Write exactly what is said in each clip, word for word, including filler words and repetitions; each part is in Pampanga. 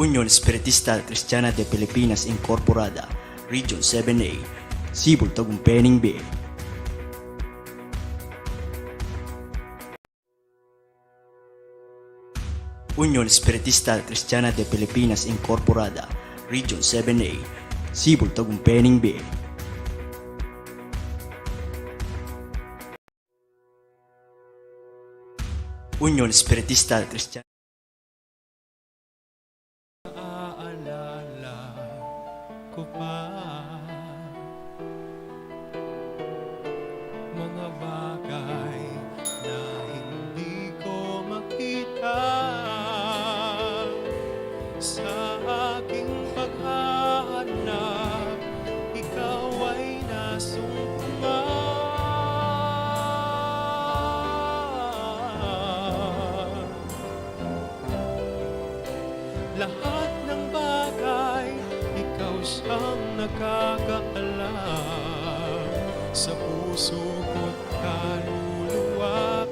Union Espiritista Cristiana de Pilipinas Incorporada, Region seven A, Cebu, Tagum, Pening Bay. Union Espiritista Cristiana de Pilipinas Incorporada, Region seven A, Cebu, Tagum, Pening Bay. Union Espiritista Cristiana. Aalala ko pa mga bagay na hindi ko makita. Sa aking paghahanap, ikaw ay nasumpungan. Lahat ng bagay, ikaw siyang nakakaalam sa puso ko't kaluluwa.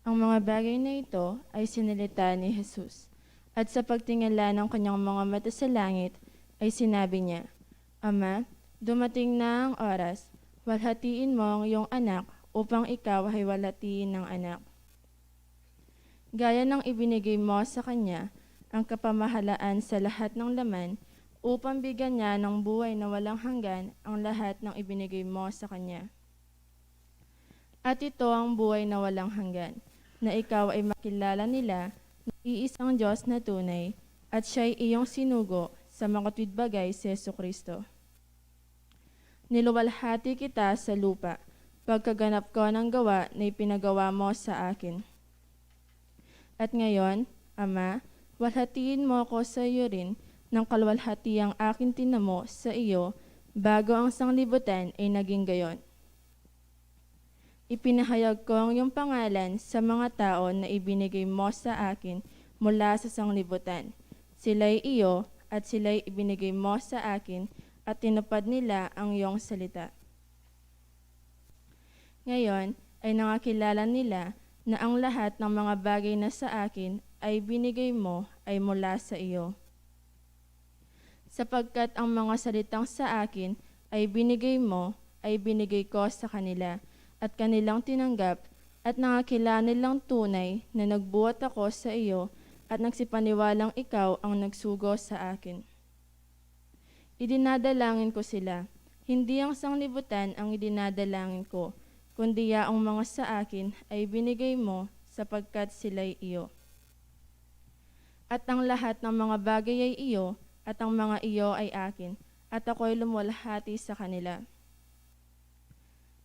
Ang mga bagay na ito ay sinalita ni Jesus, at sa pagtingala ng kanyang mga mata sa langit, ay sinabi niya, "Ama, dumating na ang oras, walhatiin mo ang iyong anak upang ikaw ay walhatiin ng anak." Gaya ng ibinigay mo sa kanya ang kapamahalaan sa lahat ng laman, upang bigyan niya ng buhay na walang hanggan ang lahat ng ibinigay mo sa kanya. At ito ang buhay na walang hanggan, na ikaw ay makilala nila na iisang Diyos na tunay, at siya'y iyong sinugo sa makatuwid bagay, si Jesucristo. Niluwalhati kita sa lupa, pagkaganap ko ng gawa na ipinagawa mo sa akin. At ngayon, Ama, walhatiin mo ko sa iyo rin, nang kaluwalhati ang aking tinamo sa iyo, bago ang sanglibutan ay naging gayon. Ipinahayag ko ang iyong pangalan sa mga tao na ibinigay mo sa akin mula sa sanglibutan. Sila'y iyo, at sila'y ibinigay mo sa akin, at tinupad nila ang iyong salita. Ngayon ay nangakilala nila na ang lahat ng mga bagay na sa akin ay binigay mo ay mula sa iyo. Sapagkat ang mga salitang sa akin ay binigay mo, ay binigay ko sa kanila, at kanilang tinanggap, at nangakilala nilang tunay na nagbuhat ako sa iyo, at nagsipaniwalang ikaw ang nagsugo sa akin. Idinadalangin ko sila. Hindi ang sanglibutan ang idinadalangin ko, kundi yaong mga sa akin ay binigay mo, sapagkat sila'y iyo. At ang lahat ng mga bagay ay iyo, at ang mga iyo ay akin, at ako'y lumuwalhati sa kanila.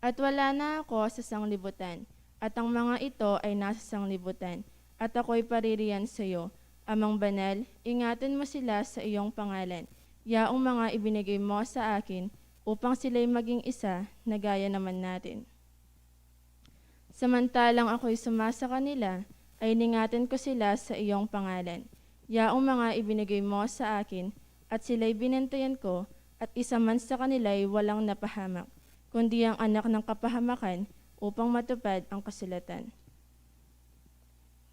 At wala na ako sa sanglibutan, at ang mga ito ay nasa sanglibutan, at ako'y paririyan sa iyo. Amang Banal, ingatan mo sila sa iyong pangalan, yaong mga ibinigay mo sa akin, upang sila'y maging isa na gaya naman natin. Samantalang ako'y sumasa kanila, ay iningatan ko sila sa iyong pangalan, yaong mga ibinigay mo sa akin, At sila'y binantayan ko, at isa man sa kanila'y walang napahamak, kundi ang anak ng kapahamakan, upang matupad ang kasulatan.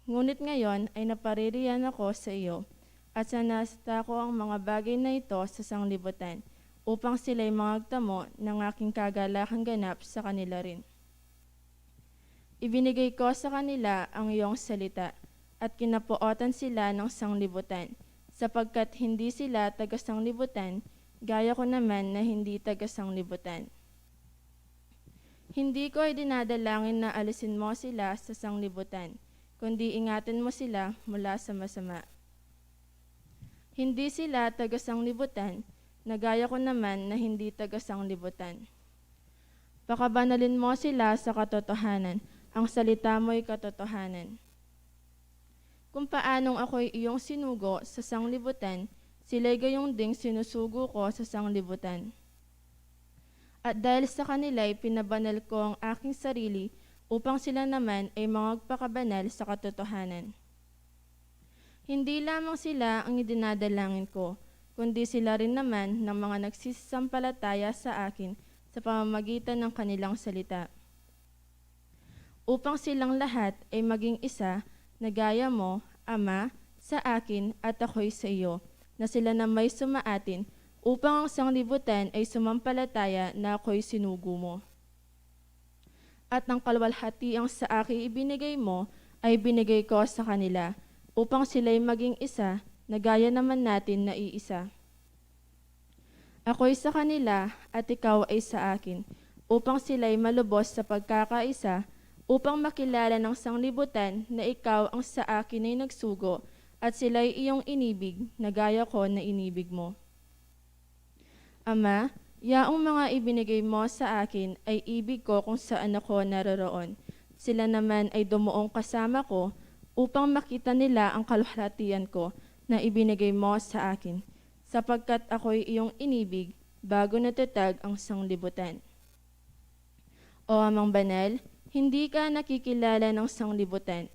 Ngunit ngayon ay napaririyan ako sa iyo, at sinalita ko ang mga bagay na ito sa sanglibutan, upang sila'y mangagtamo ng aking kagalakang ganap sa kanila rin. Ibinigay ko sa kanila ang iyong salita, at kinapootan sila ng sanglibutan, sapagkat hindi sila taga-sanglibutan, gaya ko naman na hindi taga-sanglibutan. Hindi ko idinadalangin na alisin mo sila sa sanglibutan, kundi ingatan mo sila mula sa masama. Hindi sila taga-sanglibutan, na gaya ko naman na hindi taga-sanglibutan. Pakabanalin mo sila sa katotohanan, ang salita mo'y katotohanan. Kung paanong ako'y iyong sinugo sa sanglibutan, sila'y gayong ding sinusugo ko sa sanglibutan. At dahil sa kanila'y pinabanal ko ang aking sarili, upang sila naman ay mangagpakabanal sa katotohanan. Hindi lamang sila ang idinadalangin ko, kundi sila rin naman ng mga nagsisampalataya sa akin sa pamamagitan ng kanilang salita. Upang silang lahat ay maging isa, na gaya mo, Ama, sa akin at ako'y sa iyo, na sila nama'y sumaatin, upang ang sanglibutan ay sumampalataya na ako'y sinugo mo. At ang kaluwalhatiang sa akin ibinigay mo, ay ibinigay ko sa kanila, upang sila'y maging isa, na gaya naman natin na iisa. Ako'y sa kanila, at ikaw ay sa akin, upang sila'y malubos sa pagkakaisa, upang makilala ng sanglibutan na ikaw ang sa akin ay nagsugo, at sila'y iyong inibig, na gaya ko na inibig mo. Ama, yaong mga ibinigay mo sa akin ay ibig ko kung saan ako naroroon. Sila naman ay dumuong kasama ko, upang makita nila ang kaluwalhatian ko na ibinigay mo sa akin, sapagkat ako'y iyong inibig bago natatag ang sanglibutan. O Amang Banal, hindi ka nakikilala ng sanglibutan,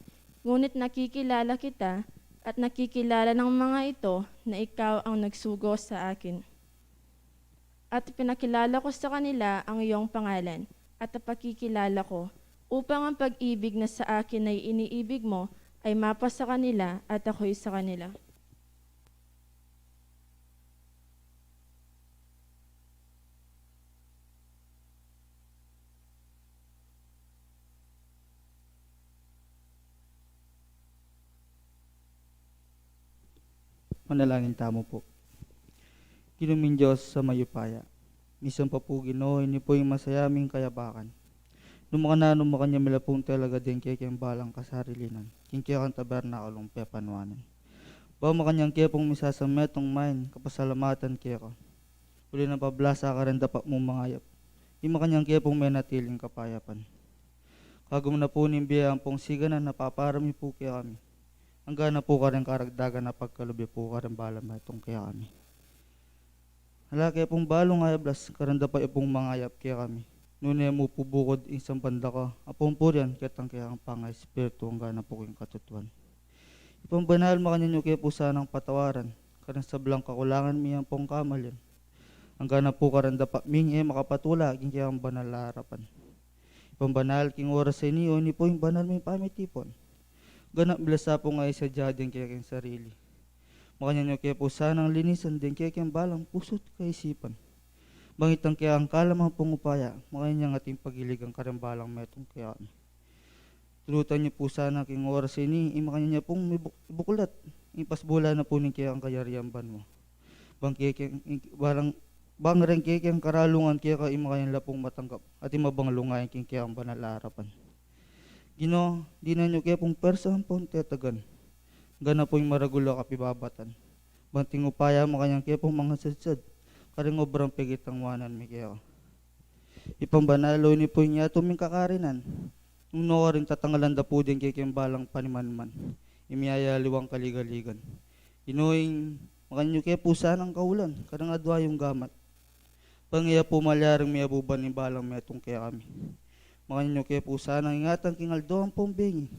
ngunit nakikilala kita, at nakikilala ng mga ito na ikaw ang nagsugo sa akin. At ipinakilala ko sa kanila ang iyong pangalan, at ipakikilala ko, upang ang pag-ibig na sa akin ay iniibig mo ay mapasa kanila at ako'y sa kanila. Manalangin tamu pu. Ginu ming Dios a mayupaya, misamban pu, Ginu, ini pu ing masaya ming kayabakan. Nung makananu makanyan mi la pung talaga deng kekeng balang kasarilinan king kekang tabernakulung pepanuanan. Bang makanyan ke pung misasametung main kapasalamatan keka, uli nang pablasa kareng dapat mung mangayap, ing makanyan ke pung menatiling kapayapan. Kagum na pu ning bie ampong siganan a paparam mi pu kekami, angga na pu kareng karagdagan a pagkalub ya pu kareng balang metung kekami. Ala ke pung balung ayablas kareng dapat ya pung mangayap kekami, nune mu pu bukud ing samban da ka a pumpurian ketang kekang pangaespiritu angga na pu king katutuan. Ipang Banal, makanyan yu ke pu sanang patawaran kareng sablang kakulangan mi ampong kamalian, angga na pu kareng dapat ming e makapatula king kekang banal a arapan. Ipang Banal, king oras a ini, o ini pu ing banal ming pamitipun, ganap mi la sa pung aisadya deng kekeng sarili. Makanyan yu ke pu sanang linisan deng kekeng balang pusu't kaisipan, bang itang kekang kalamang pung upaya makanyan yang ating pagiligan kareng balang metung kekami. Tulutan yu pu sana king oras a ini ing makanyan ya pung mibuk-, ibuklat ing pasbula na pu ning kekang kayarian banua. Bang kekeng, ing, balang, bang reng kekeng karalungan keka ing makanyan la pung matanggap at ing mabang lungayan king kekang banal a arapan. Ginu, dinan yu ke pung persa ampong tetagan, angga na pu ing maragul a kapibabatan, bang ing upaya makanyan ke pung mangasadsad kareng obrang pekitangwanan mi keka. Ipang Banal, o ini pu ing yatu ming kakarinan, nung nukarin tatangalan da pu deng kekeng balang panimanman, ing miyayaliwang kaligaligan, Ginu, ing makanyan yu ke pu sanang kaulan kareng adua yung gamat, bang e ya pu malyaring miyabuban ing balang metung kekami. Makanyan yu ke pu sanang ingatan king aldo ampong bengi,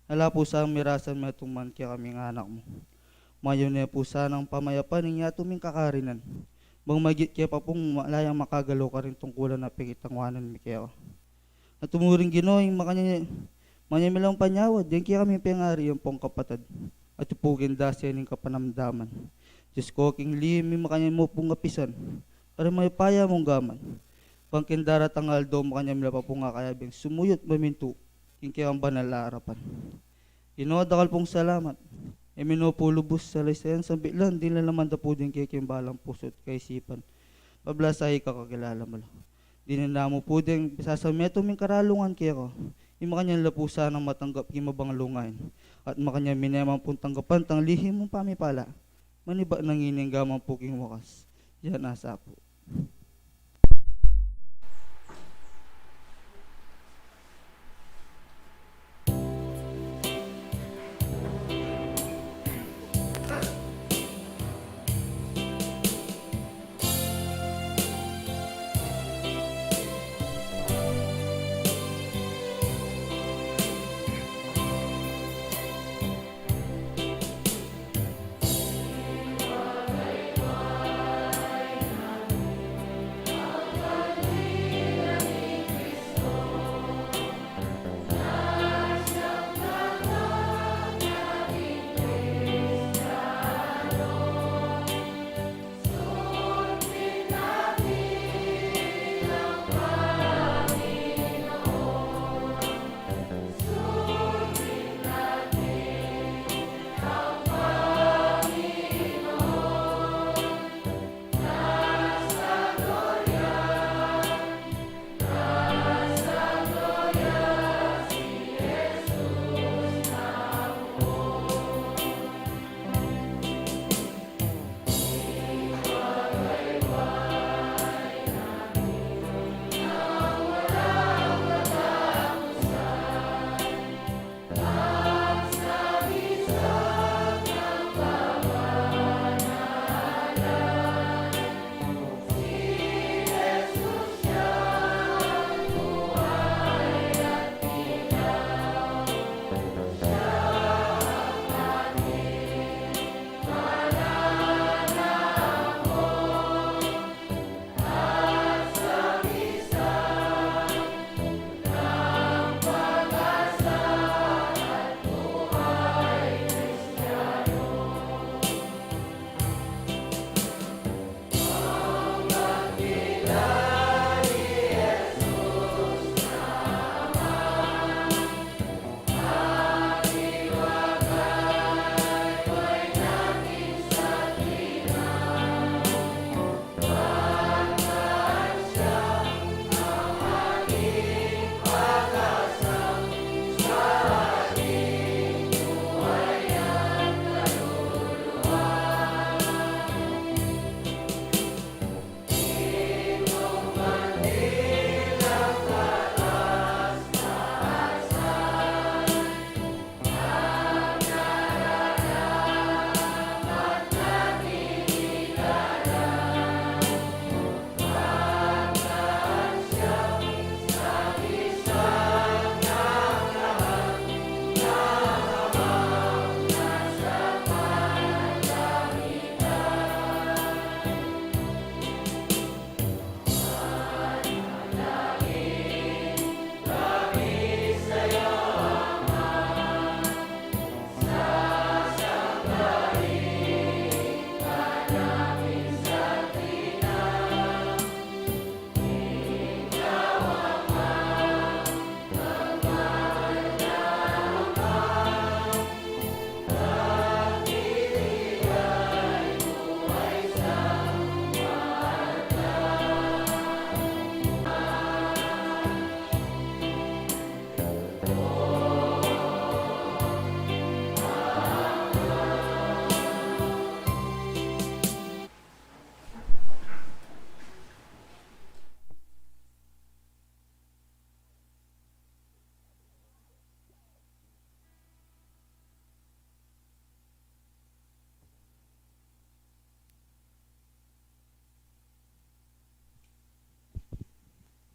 ala pu sanang mirasan metung man kekaming anak mu. Mayap ne pu sanang pamayapan ing yatu ming kakarinan. Bang magit ke pa pung malayang makagalaw karing tungkulan a pekitangwanan mi keka. At mu rin Ginu, ing makanyan, makanyan mi lang panyawad, deng kekami pengari yang pung kapatad. At pu king dase ning kapanamdaman. Diyos ko, king lihim mi makanyan mu pung apisan. Karing mayupaya mung gamat. Bang king daratang aldo makanyan mi la pa pung akayabing sumuyut mamintu. King kekang banal a arapan. Ginu, dakal pung salamat. E mi no pu lubus salaysayan sambilan, dininan mu la man pu deng kekaming balang pusu't kaisipan. Pablasai kakakilala mu la. Dininan mu pu deng sasametung ming karalungan keka. Ing makanyan la pu sanang matanggap king mabang lungayan. At makanyan mi ne man pung tanggapan tang lihim mung pamipala. Manibat na ngeni, gaman pu king wakas. Yan asa pu.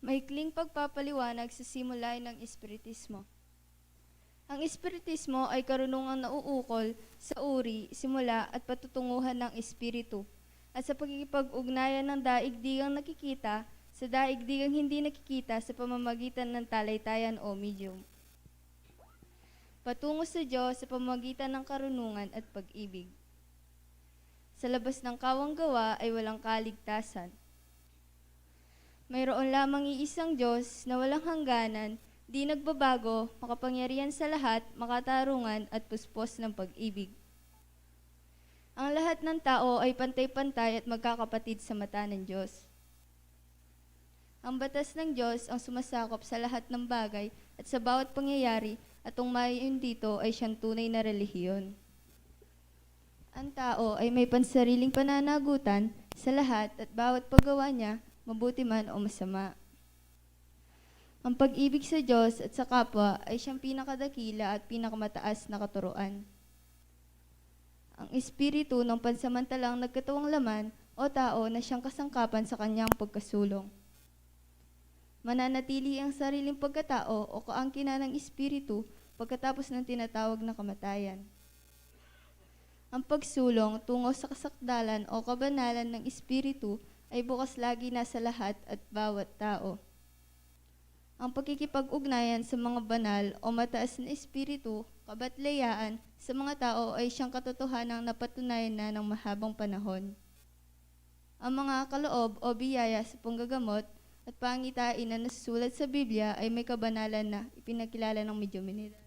Maikling pagpapaliwanag sa simulayan ng Espiritismo. Ang espiritismo ay karunungang nauukol sa uri, simula at patutunguhan ng espiritu, at sa pakikipag-ugnayan ng daigdigang nakikita sa daigdigang hindi nakikita sa pamamagitan ng talay-tayan o medium, patungo sa Diyos sa pamamagitan ng karunungan at pag-ibig. Sa labas ng kawang gawa ay walang kaligtasan. Mayroon lamang iisang Diyos na walang hangganan, di nagbabago, makapangyarihan sa lahat, makatarungan, at puspos ng pag-ibig. Ang lahat ng tao ay pantay-pantay at magkakapatid sa mata ng Diyos. Ang batas ng Diyos ang sumasakop sa lahat ng bagay at sa bawat pangyayari, at ang mayayun dito ay siyang tunay na relihiyon. Ang tao ay may pansariling pananagutan sa lahat at bawat paggawa niya, mabuti man o masama. Ang pag-ibig sa Diyos at sa kapwa ay siyang pinakadakila at pinakamataas na katuruan. Ang espiritu ng pansamantalang nagkatawang laman o tao na siyang kasangkapan sa kanyang pagkasulong. Mananatili ang sariling pagkatao o kaangkinan ng espiritu pagkatapos ng tinatawag na kamatayan. Ang pagsulong tungo sa kasakdalan o kabanalan ng espiritu ay bukas lagi na sa lahat at bawat tao. Ang pakikipag-ugnayan sa mga banal o mataas na espiritu, kabatlayaan sa mga tao ay siyang katotohanang napatunayan na ng mahabang panahon. Ang mga kaloob o biyaya sa panggagamot at pangitain na nasusulat sa Biblia ay may kabanalan na ipinakilala ng Medyo Menida.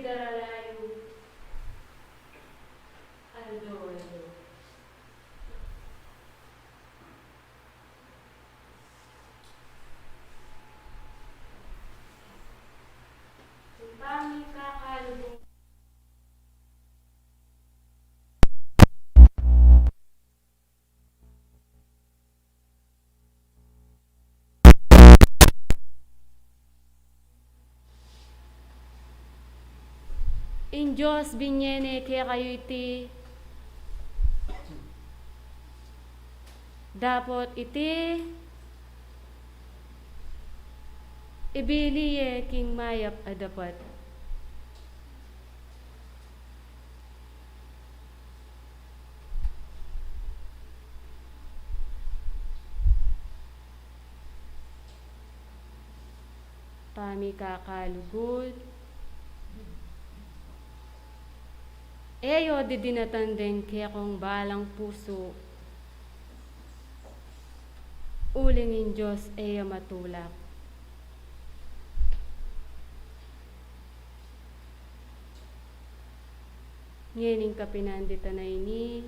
Daralayu, aldo-aldo. Ing pamikakalubung. Ing Dios binye ne kekayu iti, dapot iti ibili ye king mayap a dapat. Pamikakalugud, e yu didinatan deng kekong balang pusu, uling ing Dios e ya matulak. Ngening kapinanditan a ini,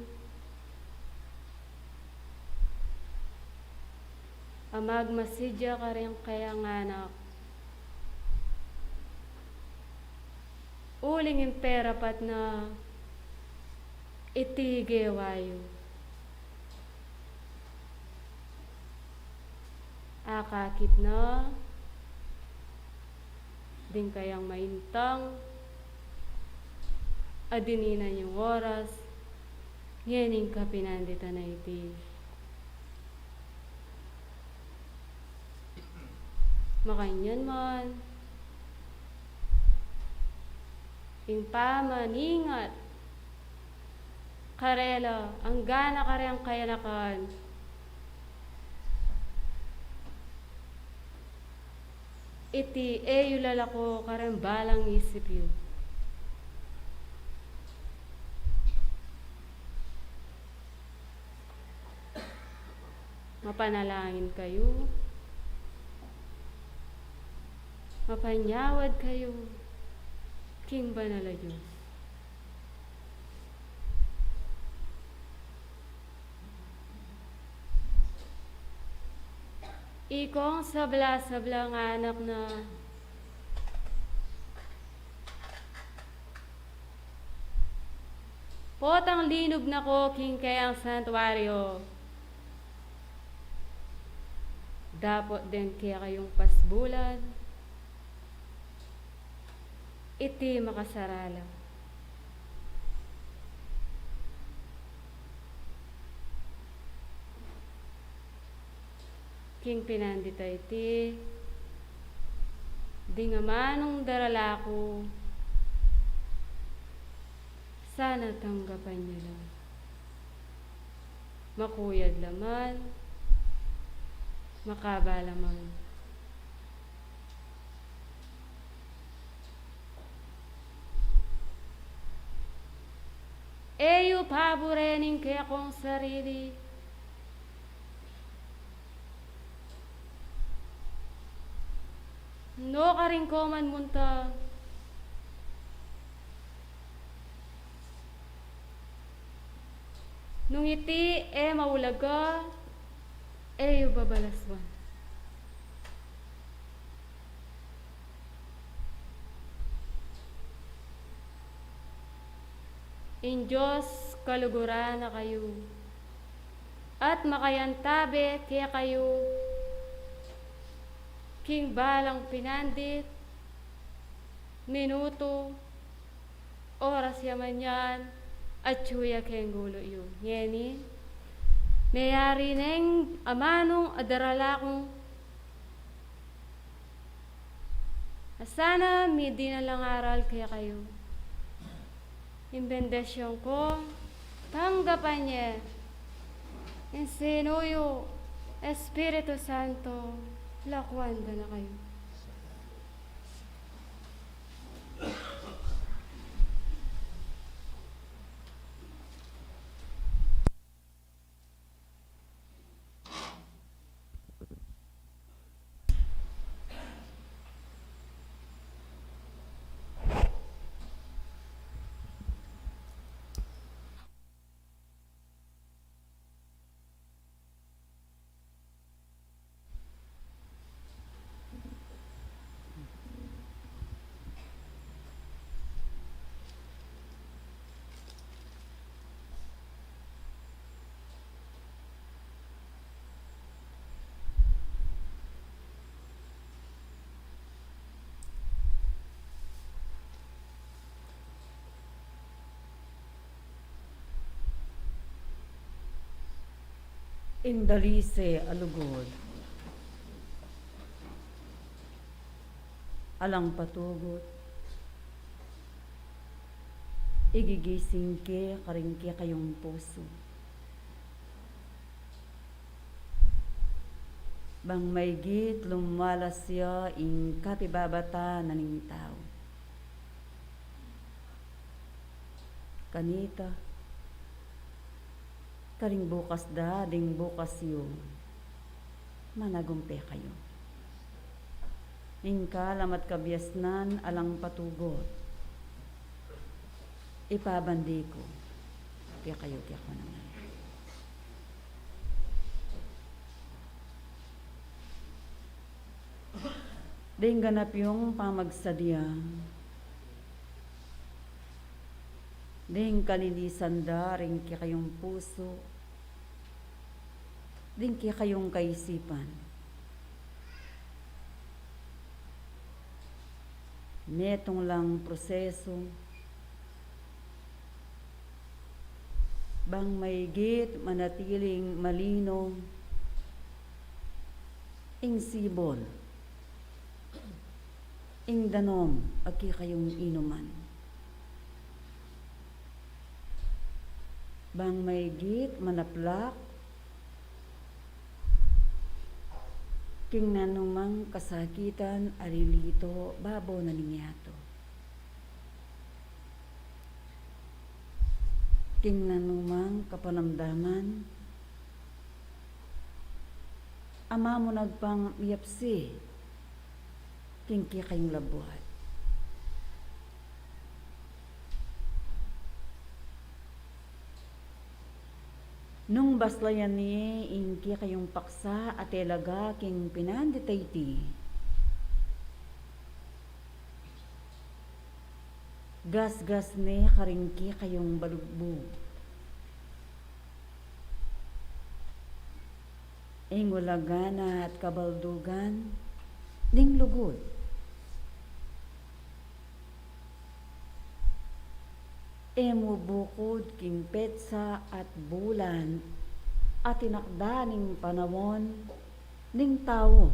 a magmasid ya kareng kayang anak, uling ing perapat na iti gewa yu. Akakit na ding kayang maintang a dininan yung oras, ngening kapinanditan a iti. Makanyan man, ing pamaningat karela anggana kareng kayanakan, iti e yu lalako kareng balang isip yu. Mapanalangin kayu, mapanyawad kayu king banal a Dios. Ikong sabla-sablang anak na, potang linub na ko king kayang santuario, dapot deng kekayung pasbulan, iti makasarala. King pinandit a iti, ding amanung darala ku, sana tanggapan ya la. Makuyad la man, makaba la man. E yu paburen ing kekong sarili. Nukarin ko man munta, nung iti e maulaga, e yu babalaswan. Ing Dios kaluguran na kayu at makayantabe kekayu king balang pinandit, minutu, oras ya man yan, atyu ya keng gulu yu. Ngeni, meyari neng amanung darala kung a sana midi na lang aral kekayu. Ing bendisyun ku, tanggapan ye. Ing sinu yu, Espiritu Santo, lakwan da na kayu. Ing dalise a lugud, alang patugut, igigising ke karing kekayung pusu. Bang maigit lumalas ya ing kapibabatan na ning tau. Kanita, karing bukas da ding bukas yu, managumpe kayu. Ing kalam at kabiasnan alang patugut, ipabandi ku kekayu kekong ngan. Deng ganap yung pamagsadia, deng kalinisan da ring kekayung pusu, deng kekayung kaisipan. Metung lang prosesu, bang maigit manatiling malino ing sibol, ing danom a kekayung inuman. Bang maigit manaplak king nanumang kasakitan a lilito babo na ning yatu, king nanumang kapanamdaman a mamunag pang miyapsi king kekayung labuad. Nung baslayan ne ing kekayung paksa a telaga king pinandit a iti, gasgas ne karing kekayung balugbug ing ulagan at kabaldugan ning lugud. E mu bukud king petsa at bulan a tinakda ning panaun ning tau.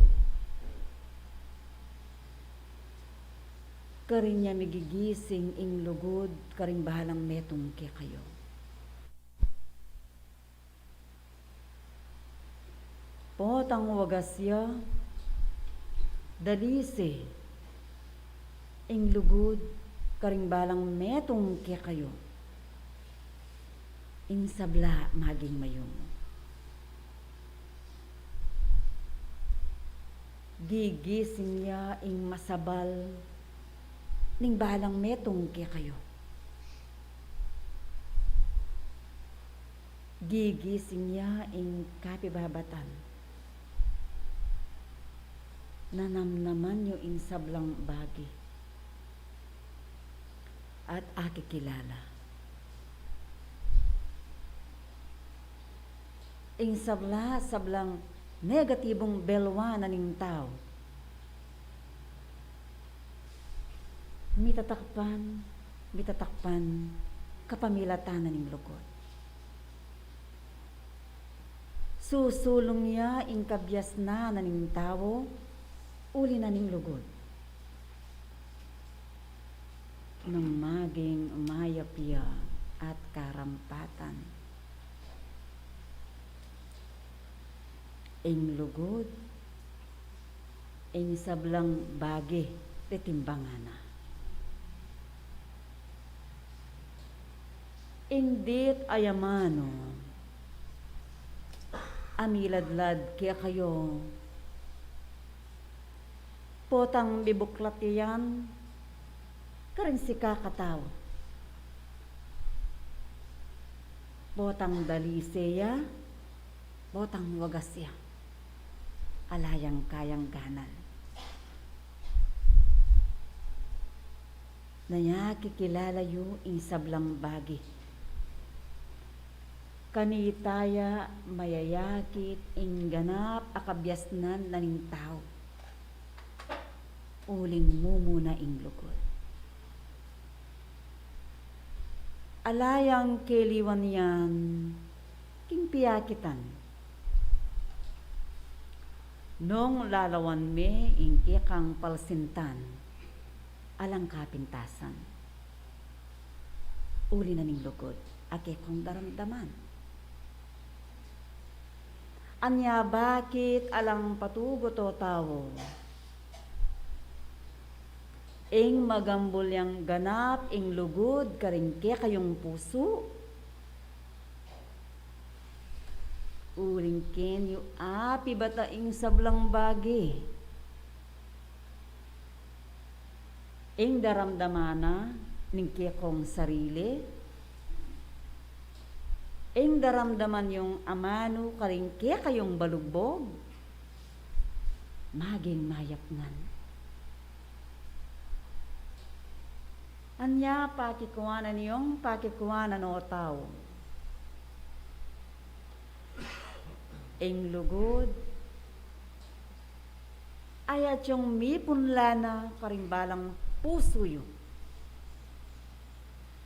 Karin ya migigising ing lugud karing balang metung kekayu. Potang wagas ya, dalise ing lugud karing balang metung kekayu. Ing sabla maging mayumu. Gigising ya ing masabal ning balang metung kekayu. Gigising ya ing kapibabatan. Nanamnaman yu ing sablang bagi at akikilala. Ing sabla, sablang negatibung belwa na ning tau, mitatakpan, mitatakpan kapamilatan na ning lugud. Susulung ya ing kabiasnan na ning tau uli na ning lugud. Nung maging mayap ya at karampatan, ing lugud, ing sablang bagi, titimbangan na. Ing dit a amanu a miladlad kekayu, potang mibuklat ya yan karing sikakatau. Potang dalise ya, potang wagas ya, ala yang kayang ganan. Nung akikilala yu ing sablang bagi, kanita ya mayayakit ing ganap a kabiasnan na ning tau. Uling mumuna ing lugud. Ala yang keliwan yan king piyakitan. Nung lalawan me ing kekang palsintan, alang kapintasan. Uli na ning lugud a kekong daramdaman. Anya bakit alang patugut, o tau? Ing magambul yang ganap ing lugud karing kekayung pusu. Uling ken yu apibata ing sablang bage. Ing daramdaman na ning kekong sarili, ing daramdaman yung amanu karing kekayung balugbog, maging mayap ngan. Anya pakikuanan yung pakikuanan, o tau? Ing lugud, ayat yung mipunla na karing balang pusu yu.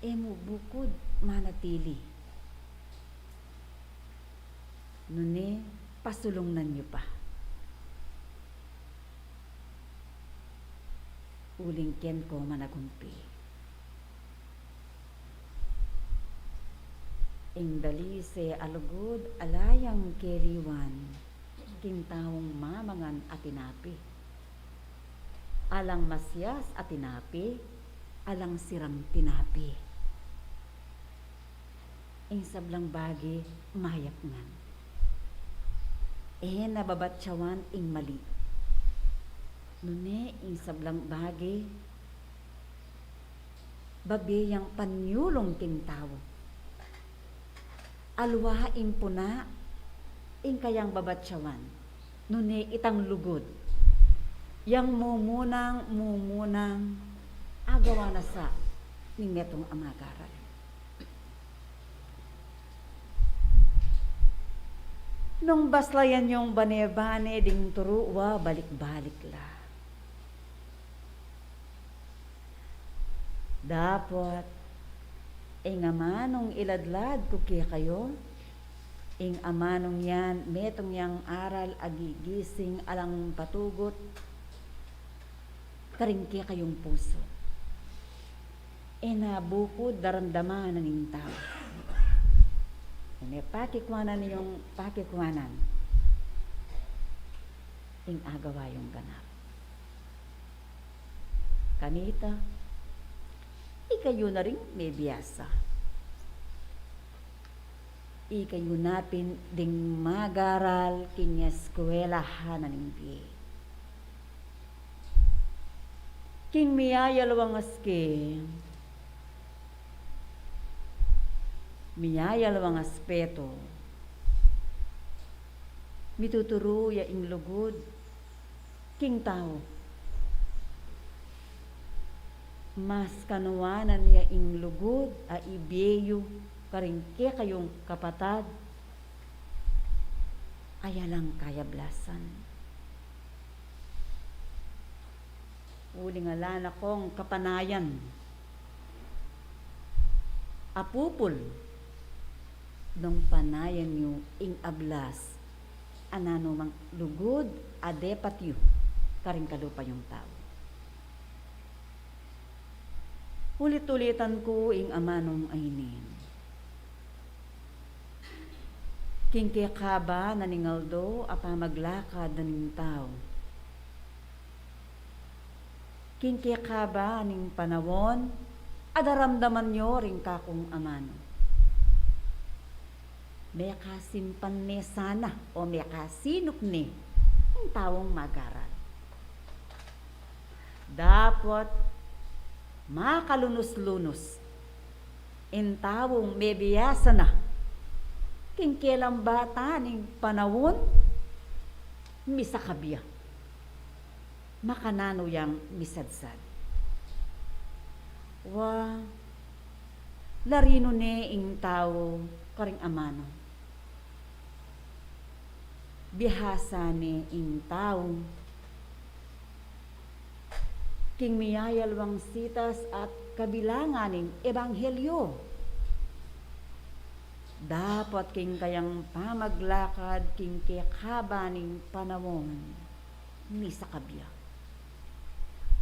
E mu bukud manatili. Nune, pasulungnan yu pa. Uling ken ko managumpi. Ing dalise a lugud ala yang keliwan king taung mamangan a tinapi. Alang masias a tinapi, alang sirang tinapi. Ing sablang bage mayap ngan. E na babatsawan ing mali. Nune ing sablang bage babie yang panyulung king tau. Alwa ing puna ing kayang babatsawan, nune itang lugud yang mumunang, mumunang agawa na sa ning metung a magaral. Nung baslayan yung bane-bane ding turu, wa balik-balik la. Dapot ing amanung iladlad ku kekayu, ing amanung yan metung yang aral a gigising alang patugut karing kekayung pusu. E na bukud daramdaman na ning tau. Nune pakikuanan yung pakikuanan ing agawa yung ganap. Kanita, ikayu na ring mebiasa. Ikayu na pin ding magaral king eskwelahan na ning bie. King miyayalwang aski, miyayalwang aspeto, mituturu ya ing lugud king tau. Mas kanuanan ya ing lugud a ibie yu karing kekayung kapatad a alang kayablasan. Uling ala na kong kapanayan a pupul nung panayan yu ing ablas a nanumang lugud a depat yu karing kalupa yung tau. Ulit-ulitan ku ing amanung ayni. King kekaba na ning aldo a pamaglakad na ning tau. King kekaba ning panaun a daramdaman yu ring kakung amanu. Mekasimpan ne sana o mekasinup ne ing taung magaral. Dapot makalunus-lunus ing taung mebiasa na king kelambatan ning panaun, misakabya. Makananu yang misadsad. Wa, larinu ne ing tau karing amanu. Bihasa ne ing tau king miyayalwang sitas at kabilangan ning ebanghelyo. Dapot king kayang pamaglakad king kekaba ning panaun, misakab ya.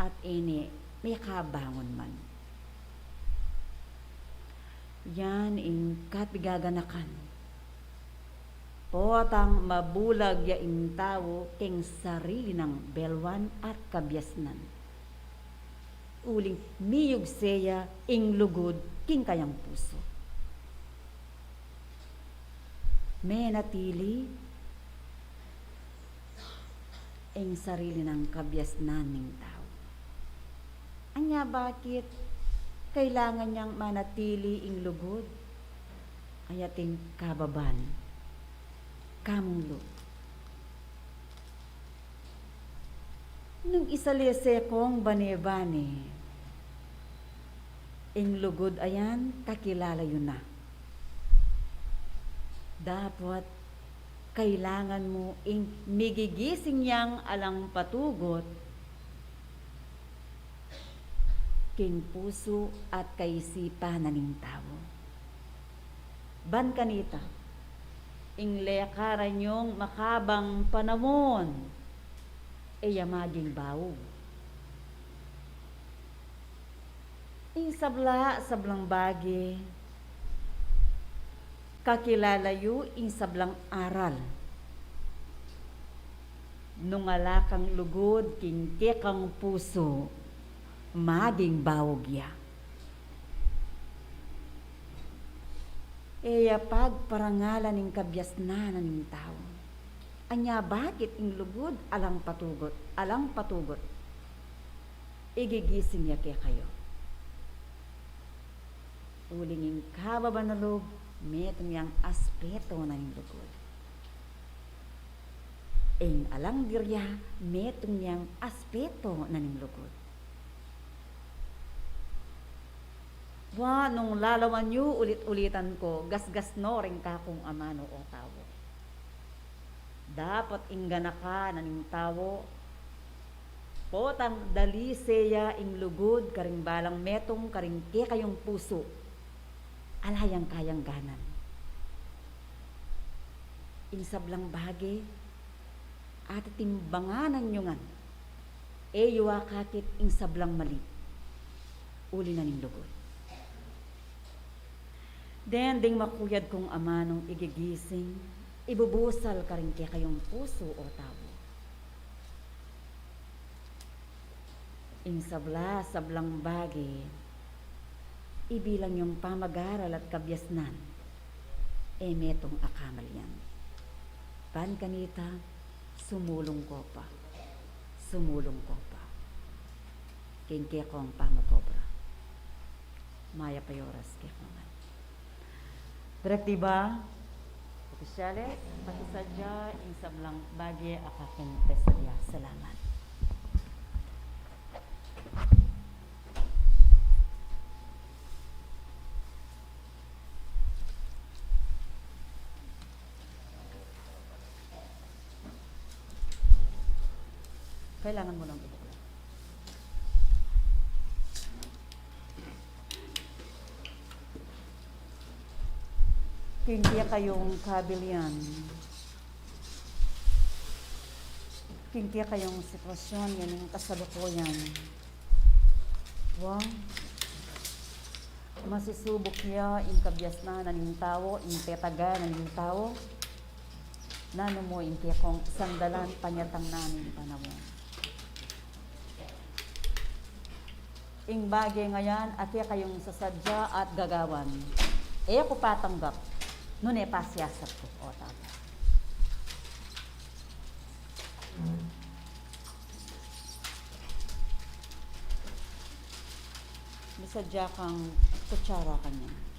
At ini, mekabangun man. Yan ing kapigaganakan. Potang mabulag ya ing tau king sarili nang belwan at kabiasnan. Uling miyugse ya ing lugud king kayang pusu. Menatili ing sarili nang kabiasnan ning tau. Anya bakit kailangan yang manatili ing lugud? Ayating kababan, kamulu. Nung isalese kong bane-bane, ing lugud a yan, kakilala yu na. Dapot kailangan mu ing migigising yang alang patugut king pusu at kaisipan na ning tau. Ban kanita, ing lekaran yung makabang panaun, e ya maging baug. Ing sabla, sablang bage, kakilala yu ing sablang aral. Nung ala kang lugud king kekang pusu, maging baug ya. E ya pagparangalan ing kabiasnan na ning tau. Anya bakit ing lugud alang patugut, alang patugut. Igigising ya kekayu. Uling ing kababan a lub, metung yang aspeto na ning lugud. Ing alang dirya, metung yang aspeto na ning lugud. Wa, nung lalawan yu ulit-ulitan ku, gasgas no ring kakung amanu o tau. Dapot ing ganaka na ning tau, potang dalise ya ing lugud karing balang metung karing kekayung pusu, ala yang kayang ganan. Ing sablang bage, atitimbangan yu ngan. E yu akakit ing sablang mali. Uli na ning lugud. Then, ding makuyad kung amanung igigising, ibubusal karing kekayung pusu o tau. Ing sabla, sablang bage, ibilang yung pamag-aral at kabiasnan, e metung a kamalian. Ban kanita, sumulung ko pa, sumulung ko pa king kekong pamag-obra. Mayap a oras kekongan. Direktiba, opisyales, pakisadya ing sablang bage a kakung pesadya. Salamat. Kailangan mo lang ibuklat. King kekayung kabilian, king kekayung sitwasyon ngening kasalukuyan, wa, masisubuk ya ing kabiasnan na ning tau, ing tetagan na ning tau, nanu mu ing kekong sandalan panyatang na ning panaun. Ing bage ngeni a kekayung sasadya at gagawan, e ku patanggap, nune pasiyasat ku, o tau. Misadya kang kutsara kanyan.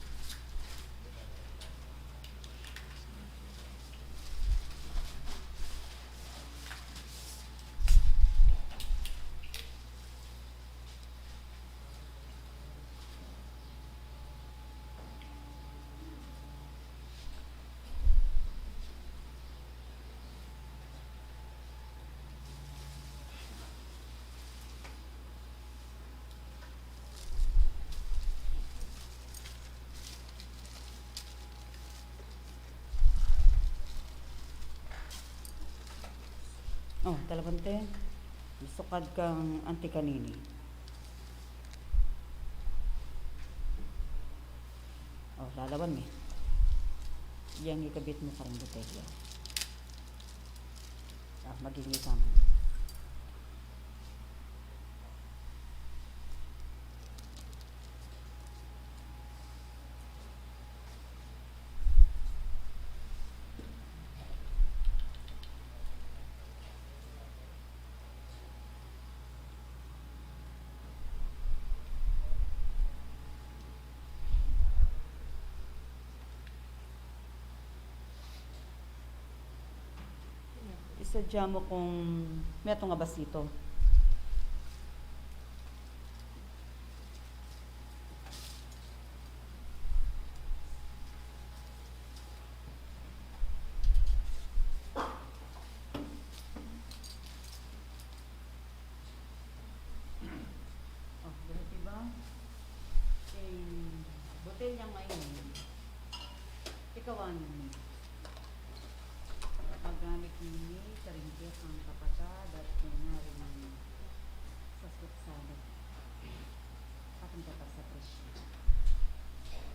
O, talaban te, misukad kang anti kanini. O, lalawan mi. Yang ikabit mu karing botelya. A, maging ika man. Isadya mu kung metung a basito. O, direktiba, ing botelya ngeni, ikawan mi. Magamit mi ini karing kekang kapatad at keng ari nang sasakit salud. Atin ka pa sa presyo.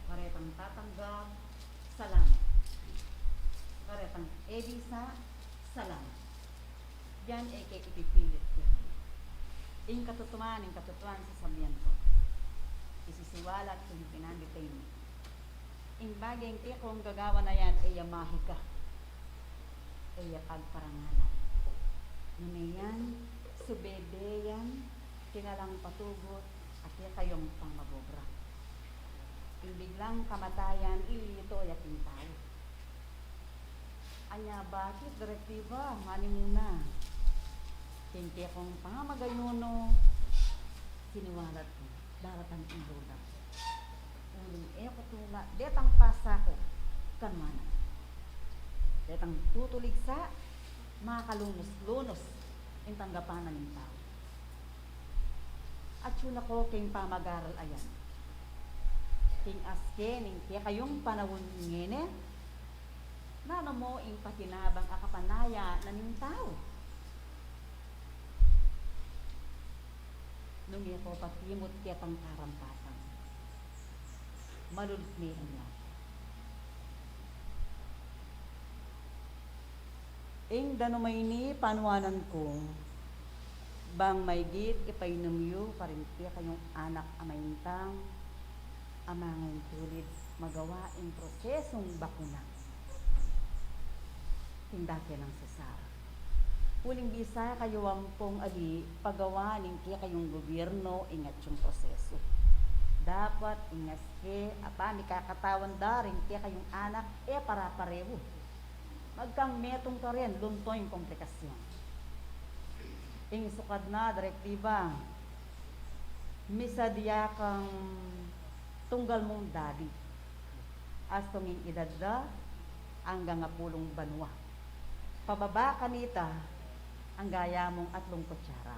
Karetang tatanggap, salamat. Karetang e bisa, salamat. Yan e ke ipipilit kekayu. Ing katutuan, ing katutuan, sasabian ku, isisiwalat ku ing pinandit a ini. Ing bage ing kekong gagawan a yan, e ya mahika, e ya pagparangalan. Nune yan, subebe yan king alang patugut a kekayung pamagobra. Ing biglang kamatayan, ililito ya king tau. Anya bakit, direktiba, manimuna? King kekong pamagayuno, siniwalat ku, daratang ing duda. Uling e ku tula detang pasa ku kanu na. Detang tutuligsa, makalunus-lunus ing tanggapan na ning tau. Atyu na ku king pamagaral a yan. King aske ning kekayung panaun ngeni, nanu mu ing pakinabang a kapanaya na ning tau? Nung e ku pa kimut ketang karampatan, malulutni ing lata. Ing danum a ini panuanan ku, bang maygit ipainum yu karing kekayung anak a maintang, a mangaintulid magawa ing prosesung bakuna. Tinda ke nang sasara. Uling bisa kayu ampong ali pagawa ning kekayung gobyerno ing atyung prosesu. Dapat ing aske a pamikakatawan da ring kekayung anak e para-parehu. Magkang metung karin, lunto ing komplikasyon. Ing sukad na direktiba, misadya kang tunggal mung dadi. Astung ing idad da anggang apulung banua. Pababa kanita, anggang ya mung atlung kutsara.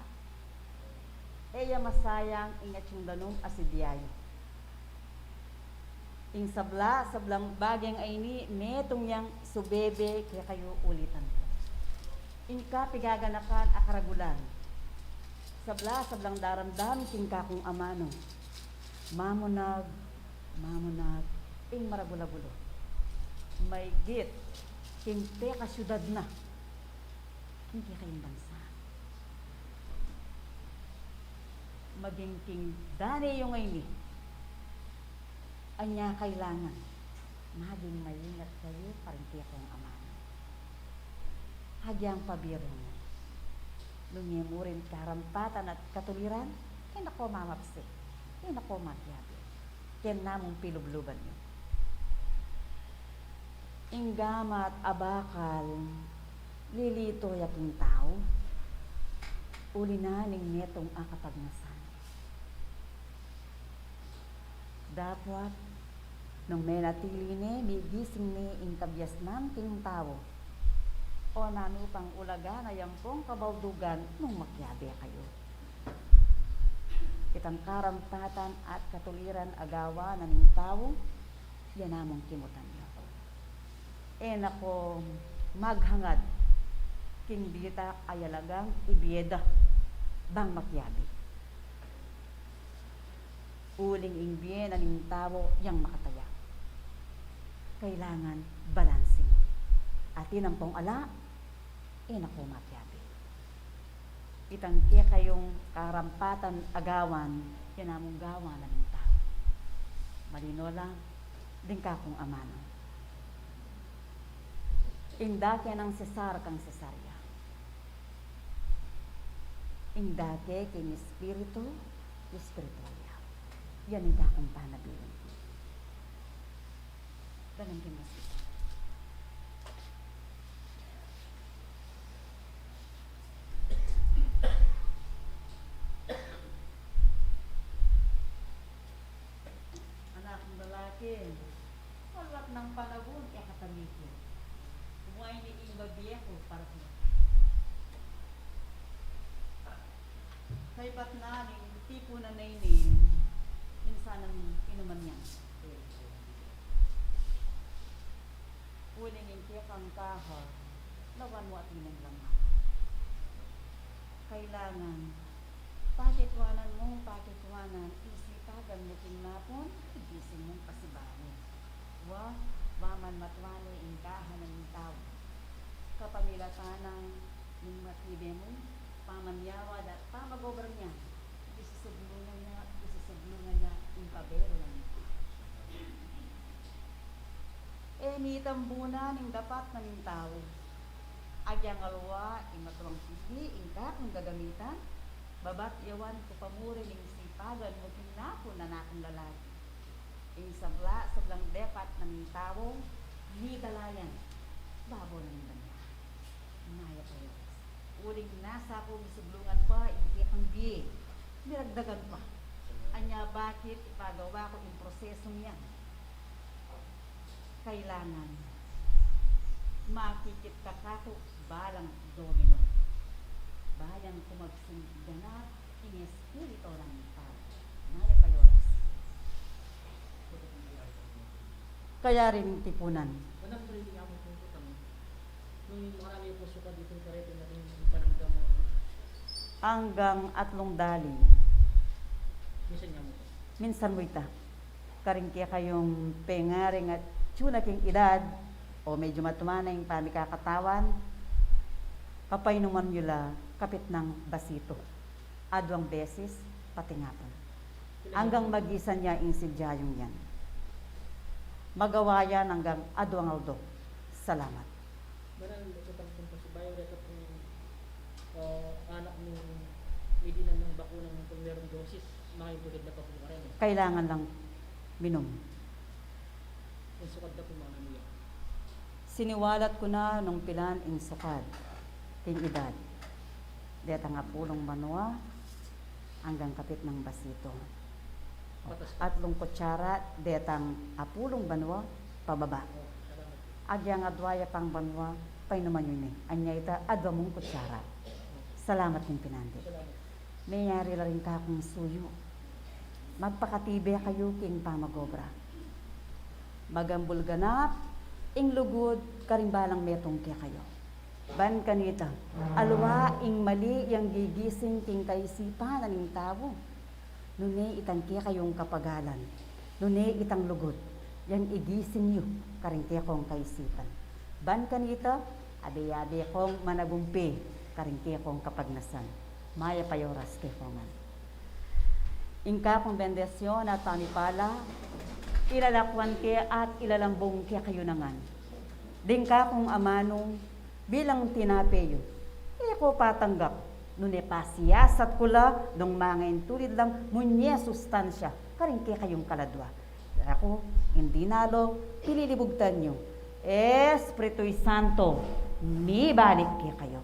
E ya masayang ing atyung danum a sidya yu. Ing sabla, sablang bageng a ini, metung yang subebe kekayu ulitan ku. Ing kapigaganakan a karagulan. Sabla, sablang daramdam king kakung amanu. Mamunag, mamunag ing maragul a bulu. Maygit king teka syudad na, king kekayung bansa. Maging king dane yu ngeni, anya kailangan maging maingat kayu karing kekong amanu. Agyang pabiru mu, nung e mu rin karampatan at katuliran, e na ko mamapsi, e na ko makiabe. Ken namung pilubluban yu. Ing gamat a bakal, lilito ya king tau, uli na ning metung a kapagnasan. Dapot, nung menatili ne, migising ne ing kabiasnan king tau. O nanu pang ulaga na yang pung kabaldugan nung makiabe kayu. Itang karampatan at katuliran a gawa na ning tau, ya namung kimutan yu. E na ko maghangad King bie ta ay alagang ibie da bang makiabe. Uling ing bie na ning tau yang makataya, kailangan balanse mu. Atin ampong ala, e na ko makiabe. Itang kekayung karampatan agawan, yan amung gawan na ning tau. Malino la, ding kakung amanu. Ing dake nang Cesar kang Cesar ya. Ing dake king Espiritu, Espiritu ya. Yan ing dakung panabilin. Danan king Espiritu. Anak kung lalaki, maluat nang panaun, e ka tamikil. Kumuha ini ing babie ku para keka. Kaybat na ning tipunan na ini, minsan nang inuman ya. Uling ing kekang kaha, lawan mu at ing laman. Kailangan pakitwanan mu, pakitwanan, isipagan mu king napun, igising mung pasibayu. Wa, wa man matwane ing kaha na ning tau. Kapamilatan nang matibe mung pamanyawad at pamag-obra niya, isusublungan niya, isusublungan niya ing pabie na ning tau. E, mitambunan ing dapat na ning tau. Agyang alwa ing matuang pili, ing kakung gagamitan, babat yawan ku pa muri ning sipagan mu king napun na nakung lalaki. Ing sabla, sablang dapat na ning tau, mitalayan, babo na ning banua. Mayap a oras. Uling nasa ku, misublungan pa ing kekang bie. Miragdagan pa. Anya bakit ipagawa ku ing prosesong yan? Kailangan makikit ka kaku balang domino. Bayang kumagsing ganap ing espiritu na ning tau. Mayap a oras. Kaya rin tipunan. Nung marami po sukat itong karete natin, yung panamdam mo. Anggang atlung dali. Minsan nga mo. Minsan mu ita. Karing kekayung pengaring at tsuna king edad, o medyu matwa na ing pamikakatawan, papainuman yu la kapit nang basitu. Aduang beses, pati ngapun. Anggang magisan ya ing sidyayung yan. Magawa yan anggang aduang aldo. Salamat. Banal, ito pang pang pasibayu, reta pang, ah, anak ni, may dinam ng bakunang primerong dosis, mga yung tulad na pa po ka rin, eh. Kailangan lang minum. Yung sukad na po, mga ano yan. Siniwalat ku na nung pilan ing sukad, king edad. Detang apulung banua, anggang kapit nang basitu. Atlung kutsara, detang apulung banua, pababa. Agyang adwa ya pang banua, painuman yu ini. Anya ita, adwa mung kutsara. Salamat ning pinandi. Meyari la ring kakung suyu. Magpakatibe kayu king pamag-obra. Magambul ganap ing lugud karing balang metung kekayu. Ban kanita, alwa ing mali yang gigising king kaisipan na ning tau. Nune itang kekayung kapagalan, nune itang lugud yang igising yu karing kekong kaisipan. Ban kanita, abe-abe kong managumpe karing kekong kapagnasan. Mayap a oras kekongan. Ing kakung bendisyun at pamipala, ilalakwan ke at ilalambung kekayu ngan. Ding kakung amanu, bilang tinape yu, e ku patanggap, nune pasiyasat ku la, nung mangaintulid lang, munye sustansya karing kekayung kaladwa. Aku, ing dinalu, pililibugtan yu. Espiritu Santo, mibalik kekayu.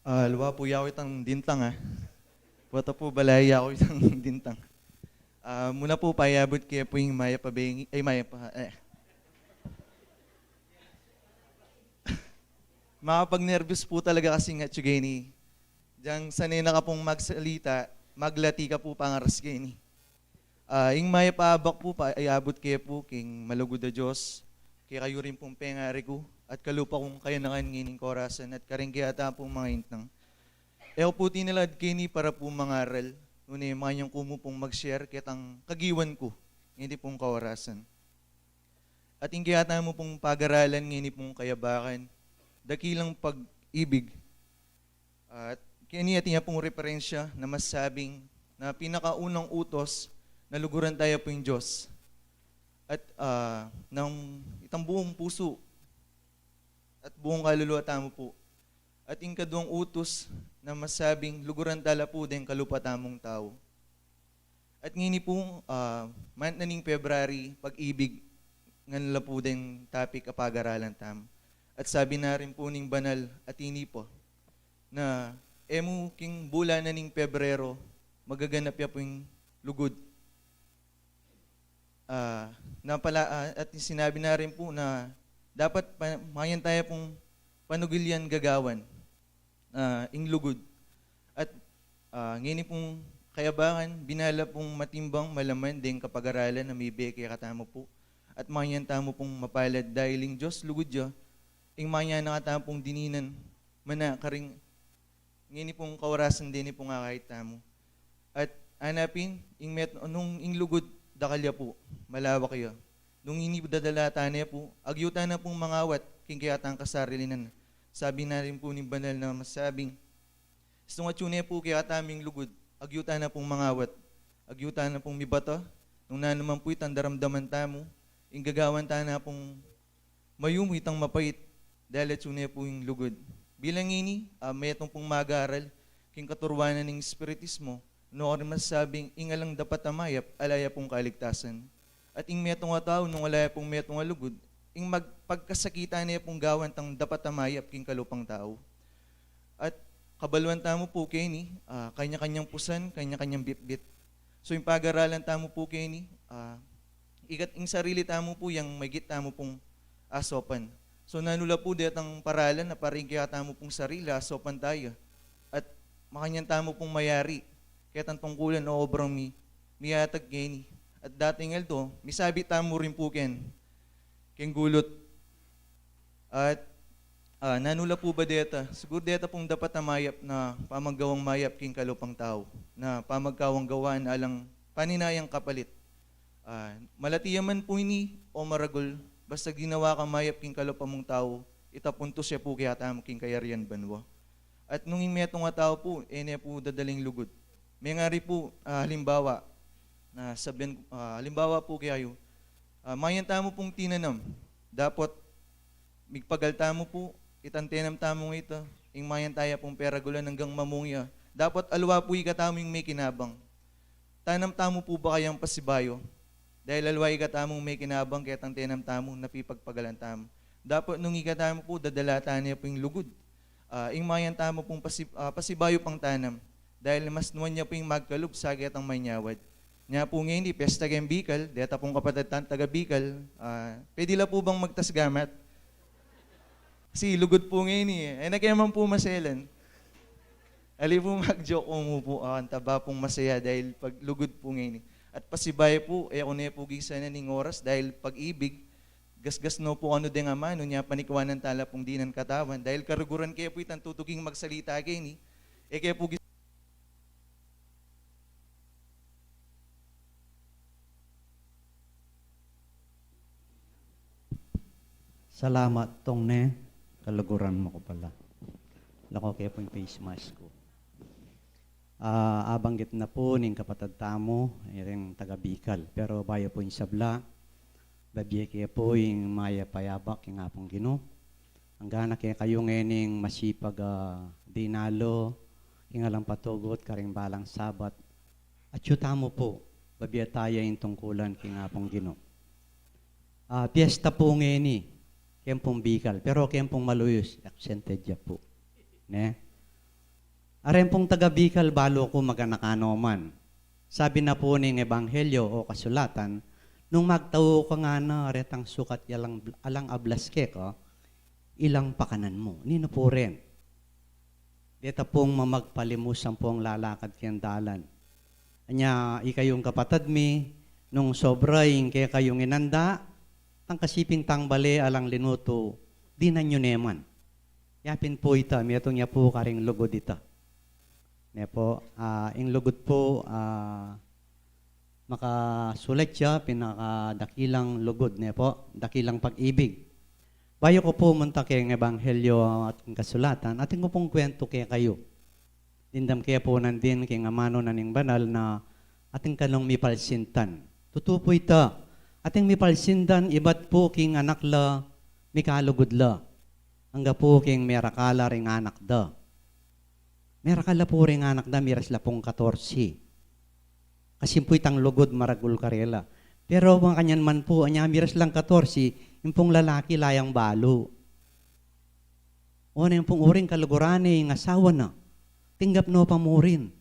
Ah, luwa pu, yaku itang dintang, ah. Pota pu, balayi yaku itang dintang. Ah, muna pu, payabut ke pu ing mayap a bengi, ay, mayap a, eh. Makapagnerbiyos pu talaga kasi nga, tsu geni. Diyang sanay na ka pung magsalita, maglati ka pu pangaras geni. Ah, ing mayap a abak pu, payabut ke pu king malugud a Dios, kekayu rin pung pengari ku, at kalupa kung kayanakan ngening korasan, at karing kayata pung mga intang. E ku pu tinalad keni para pu mangaral, nune makanyan ku mu pung mag-share ketang kagiwan ku ngeni pung kaorasan. At ing kayata mu pung pagaralan ngeni pung kayabakan, dakilang pag-ibig. At keni atin ya pung referensya na masabing na pinakaunang utos na luguran taya pu ing Dios. At, ah, nang itang buong pusu at buong kaluluwa tamu pu. At ing kaduang utos na masabing luguran tala pu deng kalupa tamung tau. At ngeni pu, ah, month na ning February, pag-ibig, ngan la pu deng topic a pagaralan tamu. At sabi na rin pu ning banal a tinipa na e mu king bulan na ning Pebrero, magaganap ya pu ing lugud. Ah, na pala, ah, at sinabi na rin pu na dapat pa, makanyan taya pung panugilian gagawan, ah, ing lugud. At, ah, ngeni pung kayabakan, binala pung matimbang, malaman deng kapagaralan a mibie kekatamu pu. At makanyan tamu pung mapalad dahil ing Dios lugud ya, ing makanyan na katamu pung dininan, mana karing ngeni pung kaorasan deni pung akakit tamu. At ana pin, ing met-, nung ing lugud, dakal ya pu, malawak ya. Nung ini dadalatan ne pu, agyu tana pung mangawat king kayatang kasarilinan. Sabi na rin pu ning banal na masabing, istung atyu ne pu kekatamung lugud, agyu tana pung mangawat, agyu tana pung mibata, nung nanu man pu itang daramdaman tamu, ing gagawan tana pung mayumu itang mapait, dahil atyu ne pu ing lugud. Bilang ini, ah, metung pung mag-aral king katuruan na ning espiritismo, nu karin masasabing ing alang dapat a mayap, ala ya pung kaligtasan. At ing metung a tau, nung ala ya pung metung a lugud, ing mag-, pagkasakitan ne pung gawan tang dapat a mayap king kalupang tau. At kabaluan tamu pu keni, ah, kanya-kanyang pusan, kanya-kanyang bitbit. So, ing pagaralan tamu pu keni, ah, igat ing sarili tamu pu yang maigit tamu pung asopan. So, nanu la pu detang paralan na para ing kekatamu pung sarili, asopan taya. At makanyan tamu pung mayari ketang tungkulan o obrang mi-, miatag keni. At dating aldo, misabi tamu rin pu ken, keng gulut. At, ah, nanu la pu ba deta? Siguru deta pung dapat a mayap na pamaggawang mayap king kalupang tau, na pamagkawang gawaan alang paninayang kapalit. Ah, malati ya man pu ini o maragul, basta ginawa kang mayap king kalupa mung tau, ita puntus ya pu kekatamu king kayarian banua. At nung ing metung a tau pu, e ne pu dadaling lugud. Mengari pu, ah, halimbawa, na sabian, ah, halimbawa pu keyayu, ah, makanyan tamu pung tinanam. Dapot migpagal tamu pu, itang tenam tamung ita, ing makanyan taya pung peragulan anggang mamung ya. Dapot aliwa pu ikatamu ing mekinabang. Tanam tamu pu ba kayang pasibayu? Dahil aliwa ikatamung mekinabang ketang tenam tamu na pipagpagalan tamu. Dapot nung ikatamu pu, dadalatan ne pu ing lugud. Ah, ing makanyan tamu pung pasi-, ah, pasibayu pang tanam. Dahil mas nuan ya pu ing magkalub sa ketang manyawad. Nya pu ngeni, pesta keng Bicol, deta pung kapatad tang taga Bicol, ah, pwede la pu bang magtas gamat? Kasi lugud pu ngeni e. E na ke man pu maselan. Ali pu mag-joke ku mu pu, ah, antaba pung masaya dahil pag lugud pu ngeni. At pasibayu pu, e ku ne pu gisanan ing oras dahil pag-ibig, gasgas no pu kanu deng amanu, nya panikwanan tala pung dinan katawan, dahil karuguran ke pu itang tutuging magsalita keni, e ke pu gis- Salamat, Tong, ne. Kaluguran mu ku pala. Lako ke pu ing face mask ku. Ah, abanggit na pu ning kapatad tamu, iring taga Bicol. Pero bayu pu ing sabla, babie ke pu ing mayap a yabak king Apung Ginu. Anggana kekayu ngening masipag a dinalu, king alang patugut karing balang Sabat, atyu tamu pu, babie taya ing tungkulan king Apung Ginu. Ah, piesta pu ngeni, keng pung Bicol, pero keng pung Malolos, exempted ya pu. Ne? Areng pung taga Bicol, balu ku maganaka no man. Sabi na pu ning ebanghelyo o kasulatan, nung magtau ka ngana retang sukat ya alang, alang ablas keka, ilang pakanan mu. Ninu pu ren? Deta pung mamagpalimus ampong lalakad keng dalan. Anya, ikayung kapatad mi, nung sobra ing kekayung inanda, tangkasiping tangbale alang linutu, dinan yu ne man. Ya pin pu ita, metung ya pu karing lugud ita. Ne pu, ah, ing lugud pu, ah, makasulat ya, pinakadakilang lugud, ne pu, dakilang pag-ibig. Bayu ku pu munta keng ebanghelyo at king kasulatan, atin ku pung kwentu kekayu. Dimdam ke pu nandin king amanu na ning banal na atin kanung mipalsintan. Tutu pu ita, atin mipalsintan ibat pu king anak la, mikalugud la. Angga pu king merakal la ring anak da. Merakal la pu ring anak da, miras la pung katorse. Kasi pu itang lugud maragul karela. Pero makanyan man pu, anya miras lang katorse, ing pung lalaki layang balu. O, neng pung uring kaluguran ne ing asawa na. Tinggap no pa murin.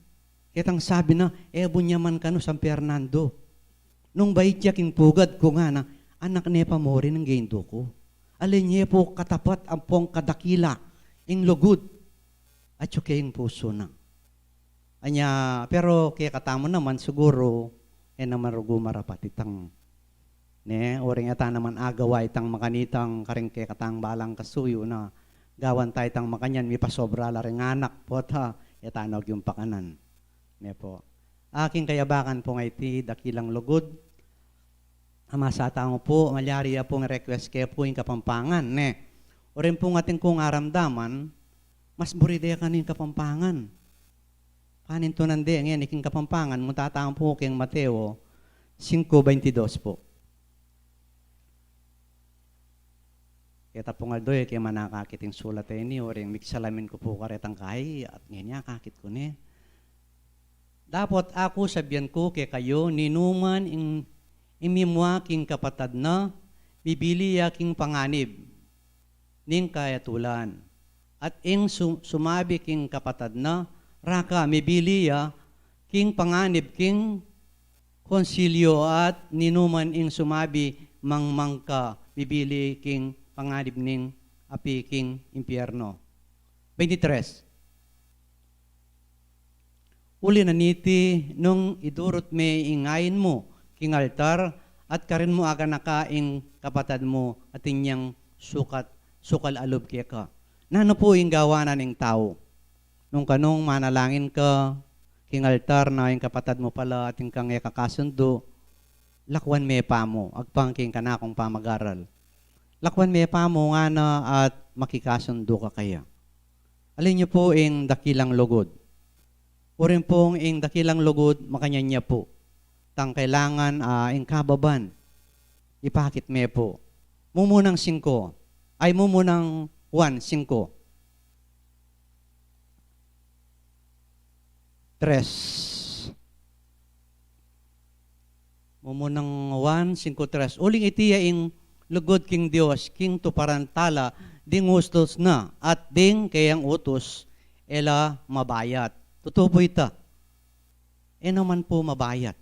Ketang sabi na, e, bunyaman kanu San Fernando. Nung bait ya king pugad ku ngana, anak ne pa murin ing geindu ku. Alin ye pu katapat ampong kadakila ing lugud atyu keng pusu na. Anya, pero kekatamu naman siguru, e naman rugu marapat itang, ne, uring e ta naman agawa itang makanitang karing kekatang balang kasuyu na gawan ta itang makanyan, mipasobra la ring anak, pota, e ta no agyung pakanan. Ne pu. Aking kayabakan pu nga iti, dakilang lugud, a, masa tamu pu, malyari ya pung request ke pu ing Kapampangan, ne. Uring pung atin kung aramdaman, mas buri de kanu ing Kapampangan. Panintunan de, ngeni king Kapampangan, munta tamu pu keng Mateo singko baintidos pu. Keta pung aldo, e ke man akakit ing sulat a ini, uring migsalamin ku pu karetang kai, at ngeni akakit ku ne. Dapot aku sabian ku kekayu, ninuman ing, ing mimua king kapatad na, mibili ya king panganib ning kayatulan. At ing su-, sumabi king kapatad na, raka, mibili ya king panganib king konsilyo, at ninuman ing sumabi, mangmang ka, mibili king panganib ning api king impyerno. Baintitres. Uli na niti, nung idurut me ing ain mu king altar, at karin mu aganaka ing kapatad mu, atin yang sukat, sukal a lub keka. Nanu pu ing gawan na ning tau? Nung kanung manalangin ka king altar na ing kapatad mu pala atin kang e kakasundu, lakwan me pamu, agpang king kanakung pamagaral. Lakwan me pamu ngana at makikasundu ka kaya. Alin yu pu ing dakilang lugud? Uring pung ing dakilang lugud, makanyan ya pu. Tang kailangan, a, ing kababan, ipakit me pu. Mumunang singko. Ay, mumunang one, singko. Tres. Mumunang one, singko tres. Uling iti ya ing lugud king Dios, king tuparan tala ding utus na, at ding keyang utus e la mabayat. Tutu pu ita. E naman pu mabayat.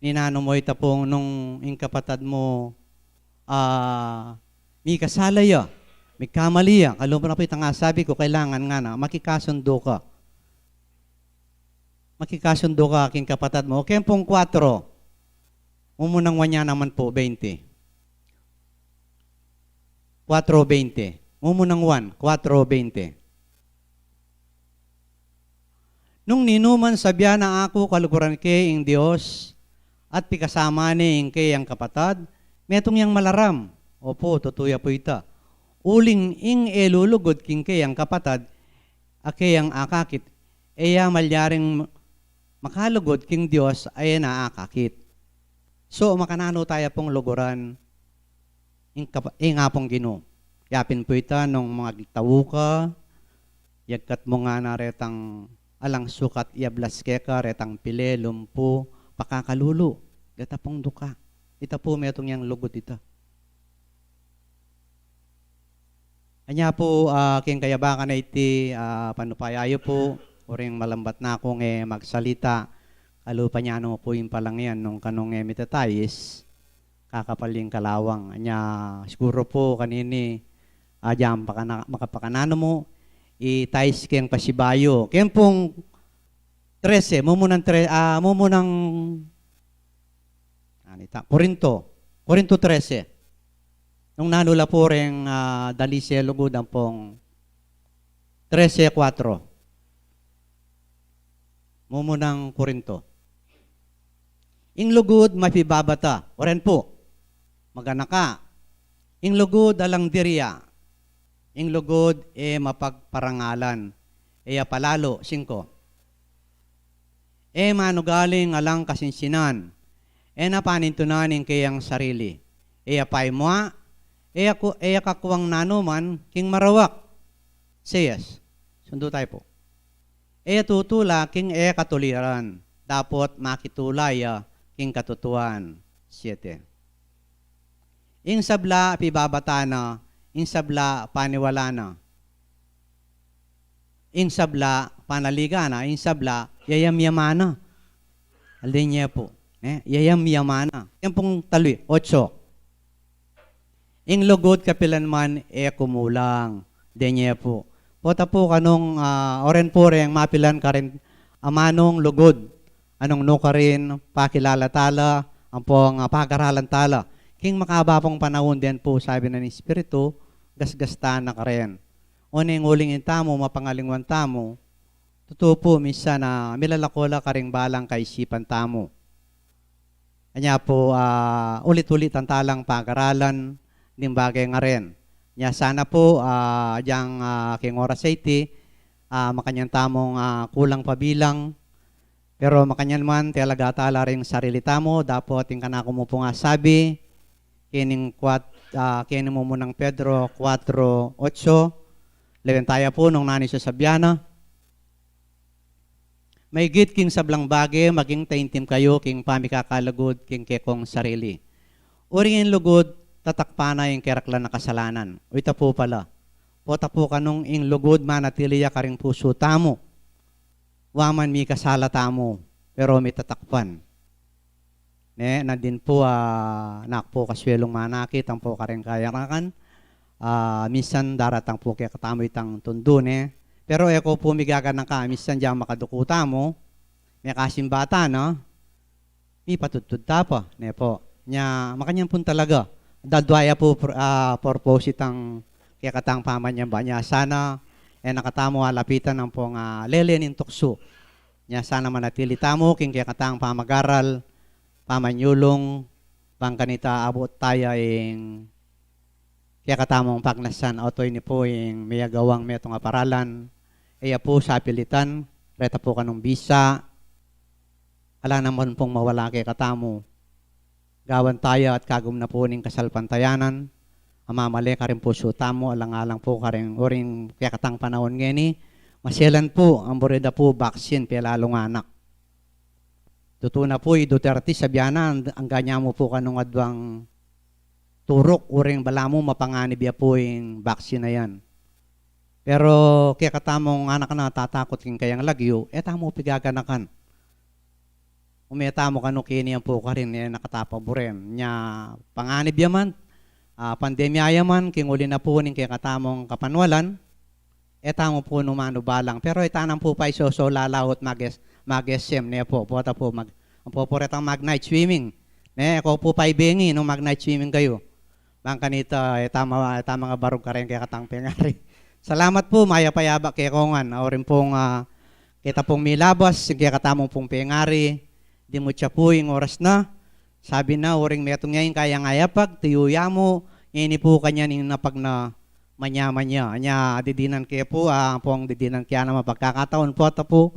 Ninanu mu ita pung nung ing kapatad mu, a, mikasala ya, mikamali ya, kalupa na pu itang asabi ku, kailangan ngana, makikasundu ka. Makikasundu ka king kapatad mu. O, keng pung kwatro. Mumunang one ya naman pu, baynte. Kwatro baynte. Mumunang one, kwatro baynte. Nung ninuman sabian na aku kaluguran ke ing Dios, at pikasama ne ing keyang kapatad, metung yang malaram. Opu, tutu ya pu ita. Uling ing e lulugud king keyang kapatad, a keyang akakit, e ya malyaring makalugud king Dios a e na akakit. So, makananu taya pung luguran ing kapa-, ing Apung Ginu? Ya pin pu ita, nung magtau ka, yagkat mu ngana retang alang sukat iablas keka, retang pile, lumpu, pakakalulu, deta pung duka. Ita pu metung yang lugud ita. Anya pu, ah, king kayabakan a iti, ah, panupaya yu pu, uring malambat na kung e magsalita, kalupa niya no pu ing palangian nung kanung e mitatais, kakapal ing kalawang. Anya, siguru pu kanini, ah, dyan pakana-, makapakananu mu, itais keng pasibayu. Keng pung trese, mumunang tre-, ah, mumunang, anita, Korinto. Korinto trese. Nung nanu la pu reng, ah, dalise lugud ampong trese kuatro. Mumunang Korinto. Ing lugud mapibabata, oren pu, maganaka. Ing lugud alang dirya. Ing lugud e mapagparangalan, e ya palalu, singko. E manugaling alang kasinsinan, e na panintunan ing keyang sarili, e ya paimua, e ya ku-, e ya kakuang nanuman king marawak. Siyes, sundu tayu pu. E ya tutula king e katuliran, dapot makitula ya king katutuan. Siyete. Ing sabla pibabata na, ing sabla paniwala na. Ing sabla panaligan na, ing sabla yayamyaman na. Alden ye pu, ne? Yayamyaman na. Yan pung talu, otso. Ing lugud kapilan man e kumulang. Alden ye pu. Pota pu kanung, ah, oren pu reng mapilan karin amanung lugud. Anung nukarin pakilala tala, ampong, ah, pagaralan tala. King makaba pung panaun den pu, sabi na ning Espiritu, gasgastan na karin. Oneng uling ing tamu, mapangalingwan tamu, tutu pu, minsan, ah, milalako la karing balang kaisipan tamu. Anya pu, ah, ulit-ulit tang talang pagaralan ding bage ngaren. Nya sana pu, ah, dyang, ah, king oras a iti, ah, makanyan tamung, ah, kulang pabilang, pero makanyan man, talaga tala ring sarili tamu, dapot ing kanaku mu pung asabi, kening kuat-, ah, kening mumunang Pedro kuatro otso, lawen taya pu nung nanu ing sasabian na. Maigit king sablang bage, maging taimtim kayu king pamikakalugud king kekong sarili. Uling ing lugud, tatakpan na ing keraklan a kasalanan. O ita pu pala. Pota pu kanung ing lugud manatili ya karing pusu tamu. Wa man mikasala tamu, pero mitatakpan. Ne, nandin pu, ah, nak pu kaswelung manakit, ampo kareng kayanakan, ah, minsan daratang pu kekatamu itang tundu, ne. Pero e ko pu migaganaka, minsan dyang makaduku tamu, mekasimbatan, no? Mipatudtud ta pa, ne pu. Nya, makanyan pun talaga. Dadwa ya pu, pur-, ah, purpose itang kekatang pamanyamba. Nya sana, e na katamu alapitan ampong, ah, lele ning tuksu. Nya sana manatili tamu king kekatang pamagaral, pamanyulung, bang kanita abut taya ing kekatamung pagnasan. Oto ini pu ing miyagawang metung a paralan, e ya pu sapilitan, reta pu kanung bisa, ala naman pung mawala kekatamu. Gawan taya at kagum na pu ning kasalpantayanan a mamale karing pusu tamu, alang-alang pu karing uring kekatang panaun ngeni, maselan pu, ang buri da pu, baksin, pelalu ngan anak. Tutu na pu, i Duterte, sabian na, ang-, angga nya mu pu kanung adwang turuk, uring balamu mapanganib ya pu ing baksin a yan. Pero kekatamung anak na tatakut king kayang lagyu, e tamu pigaganakan. Ume tamu kanu keni ampo karin, e na kata paburen. Nya panganib ya man, ah, pandemya ya man, king uli na pu ning kekatamung kapanwalan, e tamu pu nu manubalang. Pero e ta na pu paisoso lalaut mag-, mag-S M, ne pu, pota pu mag-, ampo pu retang mag-night swimming. Ne, e ko pu paibengi nung mag-night swimming kayu. Bang kanita, e tama, e tama nga barug kareng kekatang pengari. Salamat pu, mayap a yabak keko ngan. Uring pung, ah, keta pung milabas, ing kekatamung pung pengari, dimutsa pu ing oras na. Sabi na, uring metung ya ing kayang ayapag, tuyu ya mu, ngeni pu kanyan ing napag na manya-manya. Nya, didinan ke pu, ah, pung didinan ke ya naman pagkakataun, pota pu,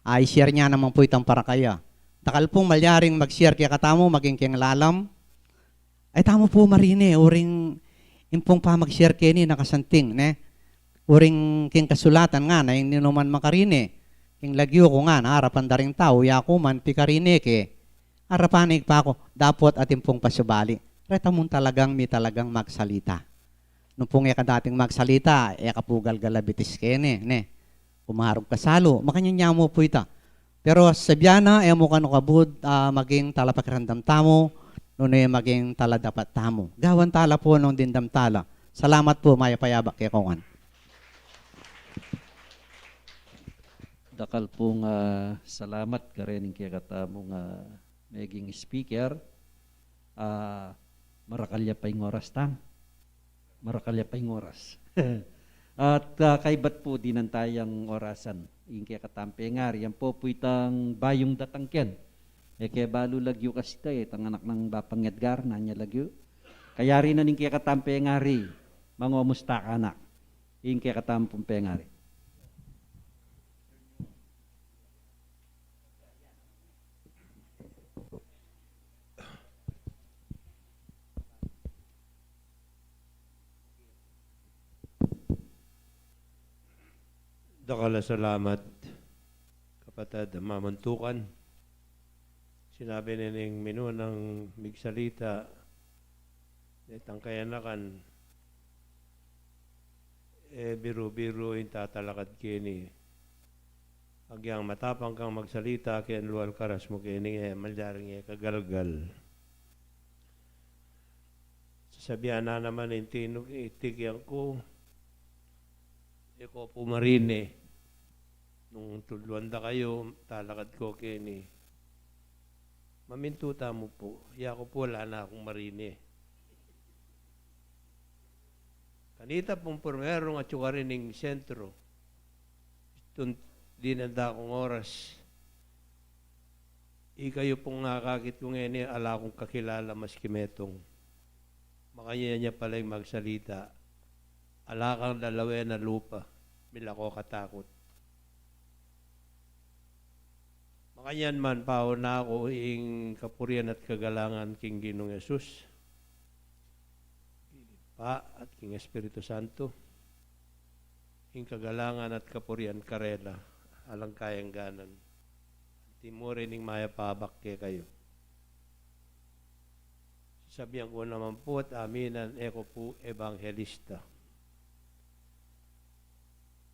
ah, i-share nya naman pu itang parakaya. Dakal pung malyaring mag-share kekatamu, maging keng lalam. Ay, tamu pu marine, uring ing pung pamag-share keni nakasanting, ne? Uring king kasulatan ngana, ing ninuman makarine. King lagyu ku ngana, arapan da ring tau, yaku man pikarine ke. Arapan ig pa ku, dapot atin pung pasubali. Reta mung talagang, mi talagang magsalita. Nung pung e ka dating magsalita, e ka pu galgal a bitis keni, ne? Kumarug ka salu, makanyan ya mu pu ita. Pero sabian na, e mu kanu kabud, ah, maging talapakiramdam tamu, nune maging taladapat tamu. Gawan tala pu nung dimdam tala. Salamat pu, mayap a yabak kekongan. Dakal pung, ah, salamat karening kekatamung, ah, meging speaker. Ah, marakal ya pa ing oras tang. Marakal ya pa ing oras. At, ah, kaybat pu dinan tayang orasan ing kekatang pengari. Yan pu pu itang bayung datang ken. E ke balu lagyu kasi ita, e, itang anak nang Bapang Edgar, nanu ya lagyu. Kayari na ning kekatang pengari, mangomusta ka, anak. Ing kekatang pung pengari. Dakal a salamat, kapatad, a mamantukan. Sinabi ne ning minunang migsalita, detang kayanakan, e biru-biru ing tatalakad keni. Agyang matapang kang magsalita, ken lual karas mu keni, e malyaring e ka galgal. Sasabian na naman ing tinu-, itikian ku, e ko pu marine. Nung tudluan da kayu, talakad ko keni. Mamintu tamu pu, yaku pu ala na kung marine. Kanita pung primerung atyu karin ning sentro, itun dinan dakung oras, ikayu pung akakit ku ngeni, ala kung kakilala maski metung. Makanyan ya pala ing magsalita. Ala kang lalawen a lupa, mila ko katakut. Makanyan man, pauna ku ing kapurian at kagalangan king Ginung Jesus, Ibpa at king Espiritu Santo, ing kagalangan at kapurian karela, alang kayangganan. Anti mu rin ing mayap a abak kekayu. Sasabian ku naman pu at aminan, e ku pu ebanghelista.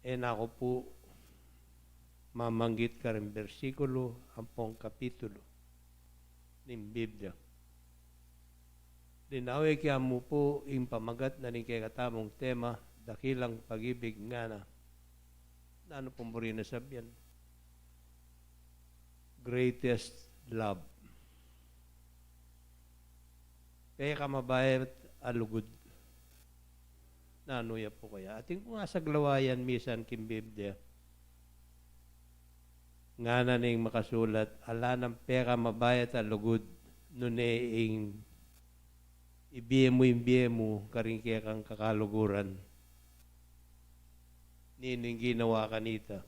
E na ku pu mamanggit karing bersikulu ampong kapitulu ning Biblia. Linawin ke mu pu ing pamagat na ning kekatamung tema, dakilang pag-ibig ngana. Nanu pung buri na sabian? Greatest love. Pekamabayat a lugud. Nanu ya pu kaya? Atin kung asaglawayan misan king Biblia. Ngana ning makasulat, ala nang pekamabayat a lugud, nune ing ibie mu ing bie mu karing kekang kakaluguran. Ninu ing ginawa kanita?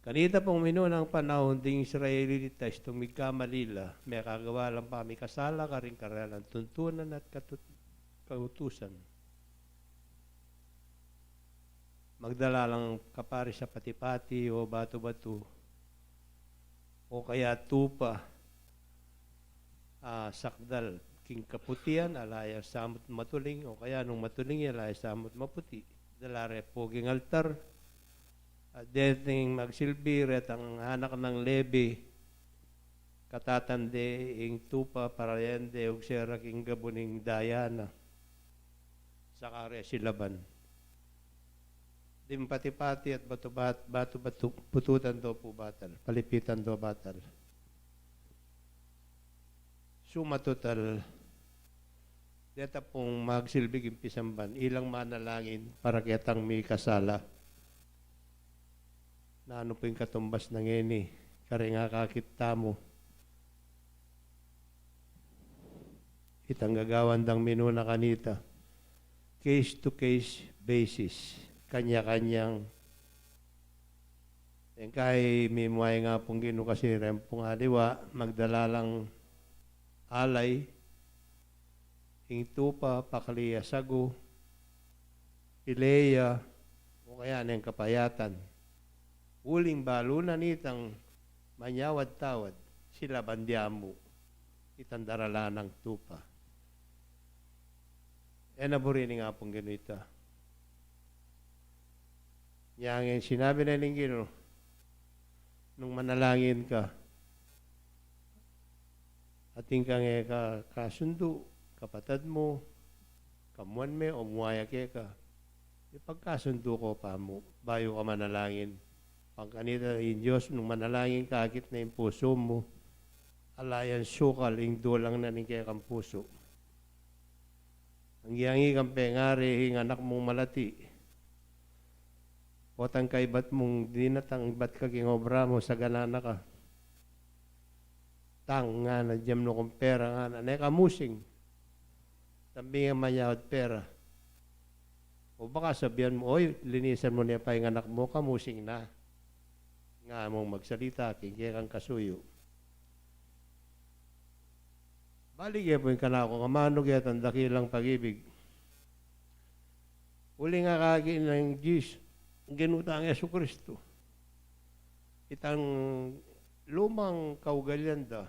Kanita pung minunang panaun, ding Israelita, istung migkamali la, mekagawa lang pamikasala karing karelang tuntunan at katut-, kautusan. Magdala lang kaparis a pati-pati o batu-batu, o kaya tupa, ah, sakdal king kaputian, ala yang samut matuling, o kaya nung matuling ya, ala yang samut maputi. Dala re pu king altar, at deting magsilbi retang anak nang Lebi, katatan de ing tupa para yan de ugsera king gabu ning daya na. Saka re silaban. Ding pati-pati at batu-bat-, batu-batu, bututan do pu batal, palipitan do batal. Suma total, deta pung magsilbi king pisamban, ilang manalangin para ketang mikasala. Nanu pu ing katumbas na ngeni karing akakit tamu? Itang gagawan dang minuna kanita, case to case basis, kanya-kanyang. Engkay mimuay nga pung Ginu kasi reng pung aliwa, magdala lang alay, ing tupa, pakli a sagu, pile ya, o kaya neng kapayatan. Uling balu na nitang manyawad-tawad, silaban de mu itang daralan nang tupa. E na buri ning Apung Ginu ita. Nya ngan sinabi na ning Ginu, nung manalangin ka, atin kang e ka kasundu, kapatad mu, kamuan me, o muaya keka, ipagkasundu ko pa mu, bayu ka manalangin. Pangkanita ing Dios, nung manalangin ka, akit na ing pusu mu, ala yang sukal ing dulang na ning kekang pusu. Anggiang ikang pengari ing anak mung malati. Potang kaibat mung dinatang ibat ka king obra mu, sagana na ka. Tang, ngana, diam no kung pera, ngana, ne ka musing. Tambing a manyawad pera. O baka sabian mu, oy, linisan mu ne pa ing anak mu, kamusing na. Nga mung magsalita king kekang kasuyu. Balik e pu ing kanakung amanu, ketang dakilang pag-ibig. Uling akakit nang Dios, Ginu tang Jesu Kristo. Itang lumang kaugalian da,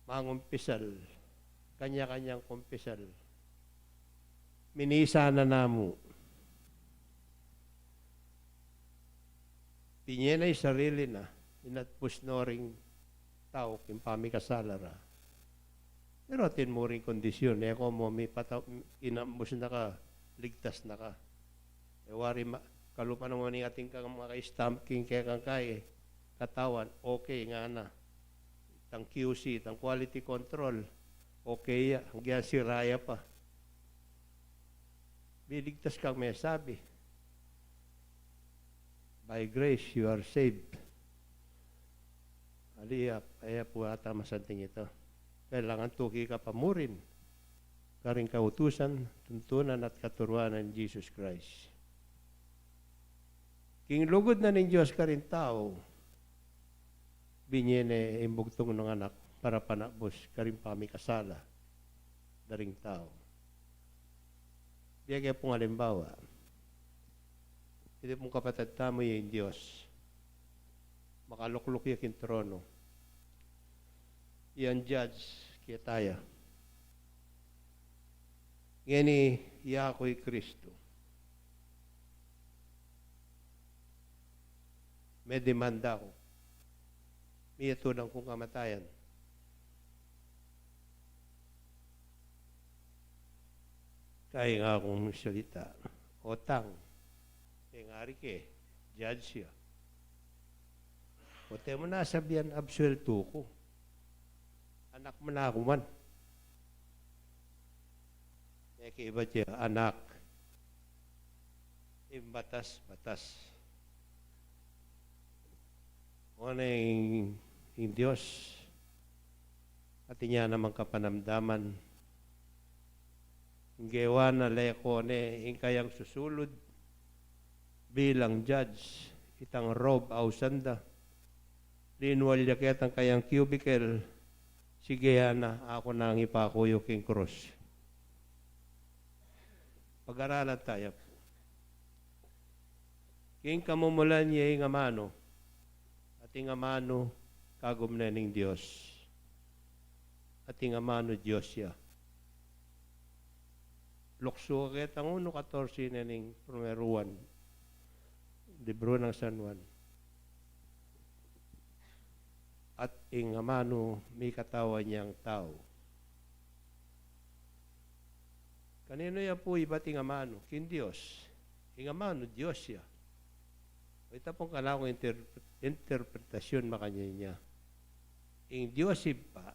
mangumpisal, kanya-kanyang kumpisal. Minisan na namu. Binye na ing sarili na, inatbus no ring tau king pamikasala ra. Pero atin mu ring kondisyun, e ko mu mipata-, inatbus na ka, ligtas na ka. E wari ma-, kalupa na mu ning atin kang maka-stamp king kekang kai, katawan, okay, ngana. Tang Q C, tang quality control, okay ya, anggiang sira ya pa. Biligtas kang mesabi, "By grace you are saved." Ali, e ya pu ata masanting ita. Kailangan tuki ka pa murin karing kautusan, tuntunan at katuruan nang Jesus Christ. King lugud na ning Dios karing tau, binye ne ing bugtung nang anak para panatbus karing pamikasala da ring tau. Bie ke pung alimbawa, iti pung kapatad tamu ya ing Dios, makalukluk ya king trono, yang judge keta ya. Ngeni, yaku i Kristu, medemanda ku, miyatunan kung kamatayan. Kaya nga kung salita, o tang, e ngari ke, judge ya. O te mu na sabian, absueltu ku. Anak mu na ku man. E ke ibat ya, anak. Ing batas, batas. O na ing, ing Dios, atin ya namang kapanamdaman. Ing gewa na, leko ne ing kayang susulud bilang judge, itang robe ausan da. Linual ya ketang kayang cubicle, sige, ngana, aku nang ipaku yu king krus. Pag-aralan taya pu. King kamumulan ya ing amanu, at ing amanu kagum ne ning Dios, at ing amanu Dios ya. Luksu ka ketang unu katorse ne ning Primero Juan, libru nang San Juan. At ing amanu mikatawan yang tau. Kaninu ya pu ibat ing amanu? King Dios. Ing amanu, Dios ya. O, ita pung kanakung inter-, interpretasyun makanyan ya. Ing Dios Ibpa,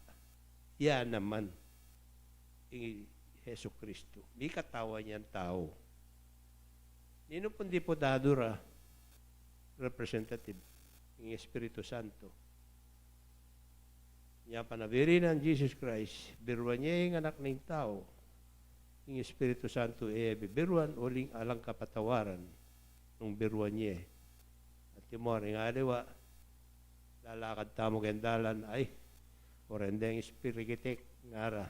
ya naman ing Jesucristo, mikatawan yang tau. Ninu pung diputadu ra, representative, ing Espiritu Santo. Nya panabirin nang Jesus Christ, biruan ye ing Anak ning Tau, ing Espiritu Santo e bibiruan uling alang kapatawaran nung biruan ye. At imo ring aliwa, lalakad tamu keng dalan, ay, o reng deng spirikitik, ngara.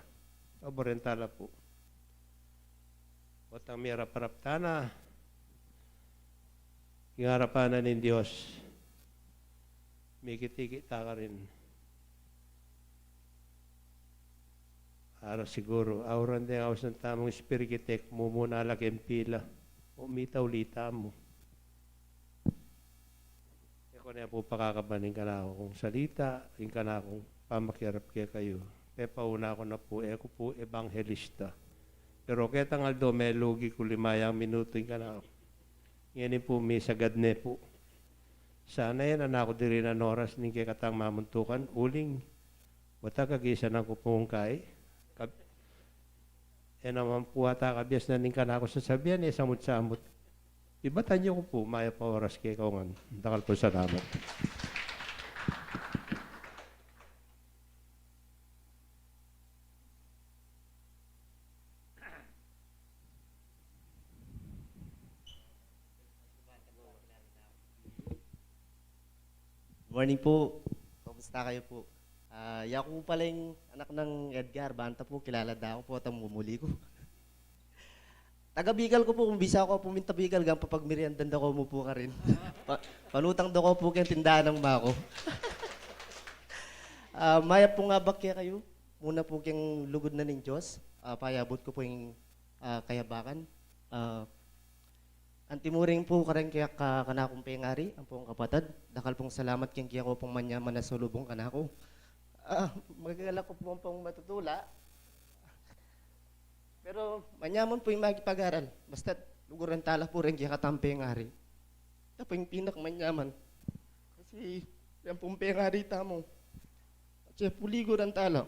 Paboren tala pu. Potang mirap-rap tana king arapan na ning Dios, mikit-ikit ta karin. Para siguru, auran deng ausan tamung spirikitek, mumuna la keng pila, o mitauli tamu. E ko ne pu pakakaban ing kanakung salita, ing kanakung pamakiarap kekayu. Pepauna ko na pu, e ku pu ebanghelista. Pero ketang aldo melugi ku limayang minutu ing kanaku. Ngeni pu misagad ne pu. Sana e na naku dirinan oras ning kekatang mamuntukan, uling wata kagisanan ku pung kai. Kab-, e naman pu ata kabiasnan ning kanaku sasabian, e samut-samut. Ibatan yu ku pu, mayap a oras kekayu ngan. Dakal pung salamat. Morning po. Kumusta kayo po? Ah, yaku pala yung anak ng Edgar. Banta po, kilala da ako po, atang mumuli ko. Taga Bicol ko po, kung bisa ko puminta Bicol, gang papagmeriendan da ko mu po karin. Pa-, panutang da ko po keng tindahan ng mako. Ah, mayap pung abak kekayu. Muna po keng lugud na ning Diyos. Ah, payabut ko po yung, ah, kayabakan. Ah, antimurin po karin kaya ka-, kanakung pengari, ampong kapatad. Dakal pong salamat keng kaya ko pong manyaman a salubong kanaku. Ah, magagala ko po pong matutula. Pero manyaman po yung makipag-aral. Basta luguran tala po rin kaya katang pengari. Siya po yung pinakamanyaman. Kasi yan pong pengari tamu. At siya po liguran tala.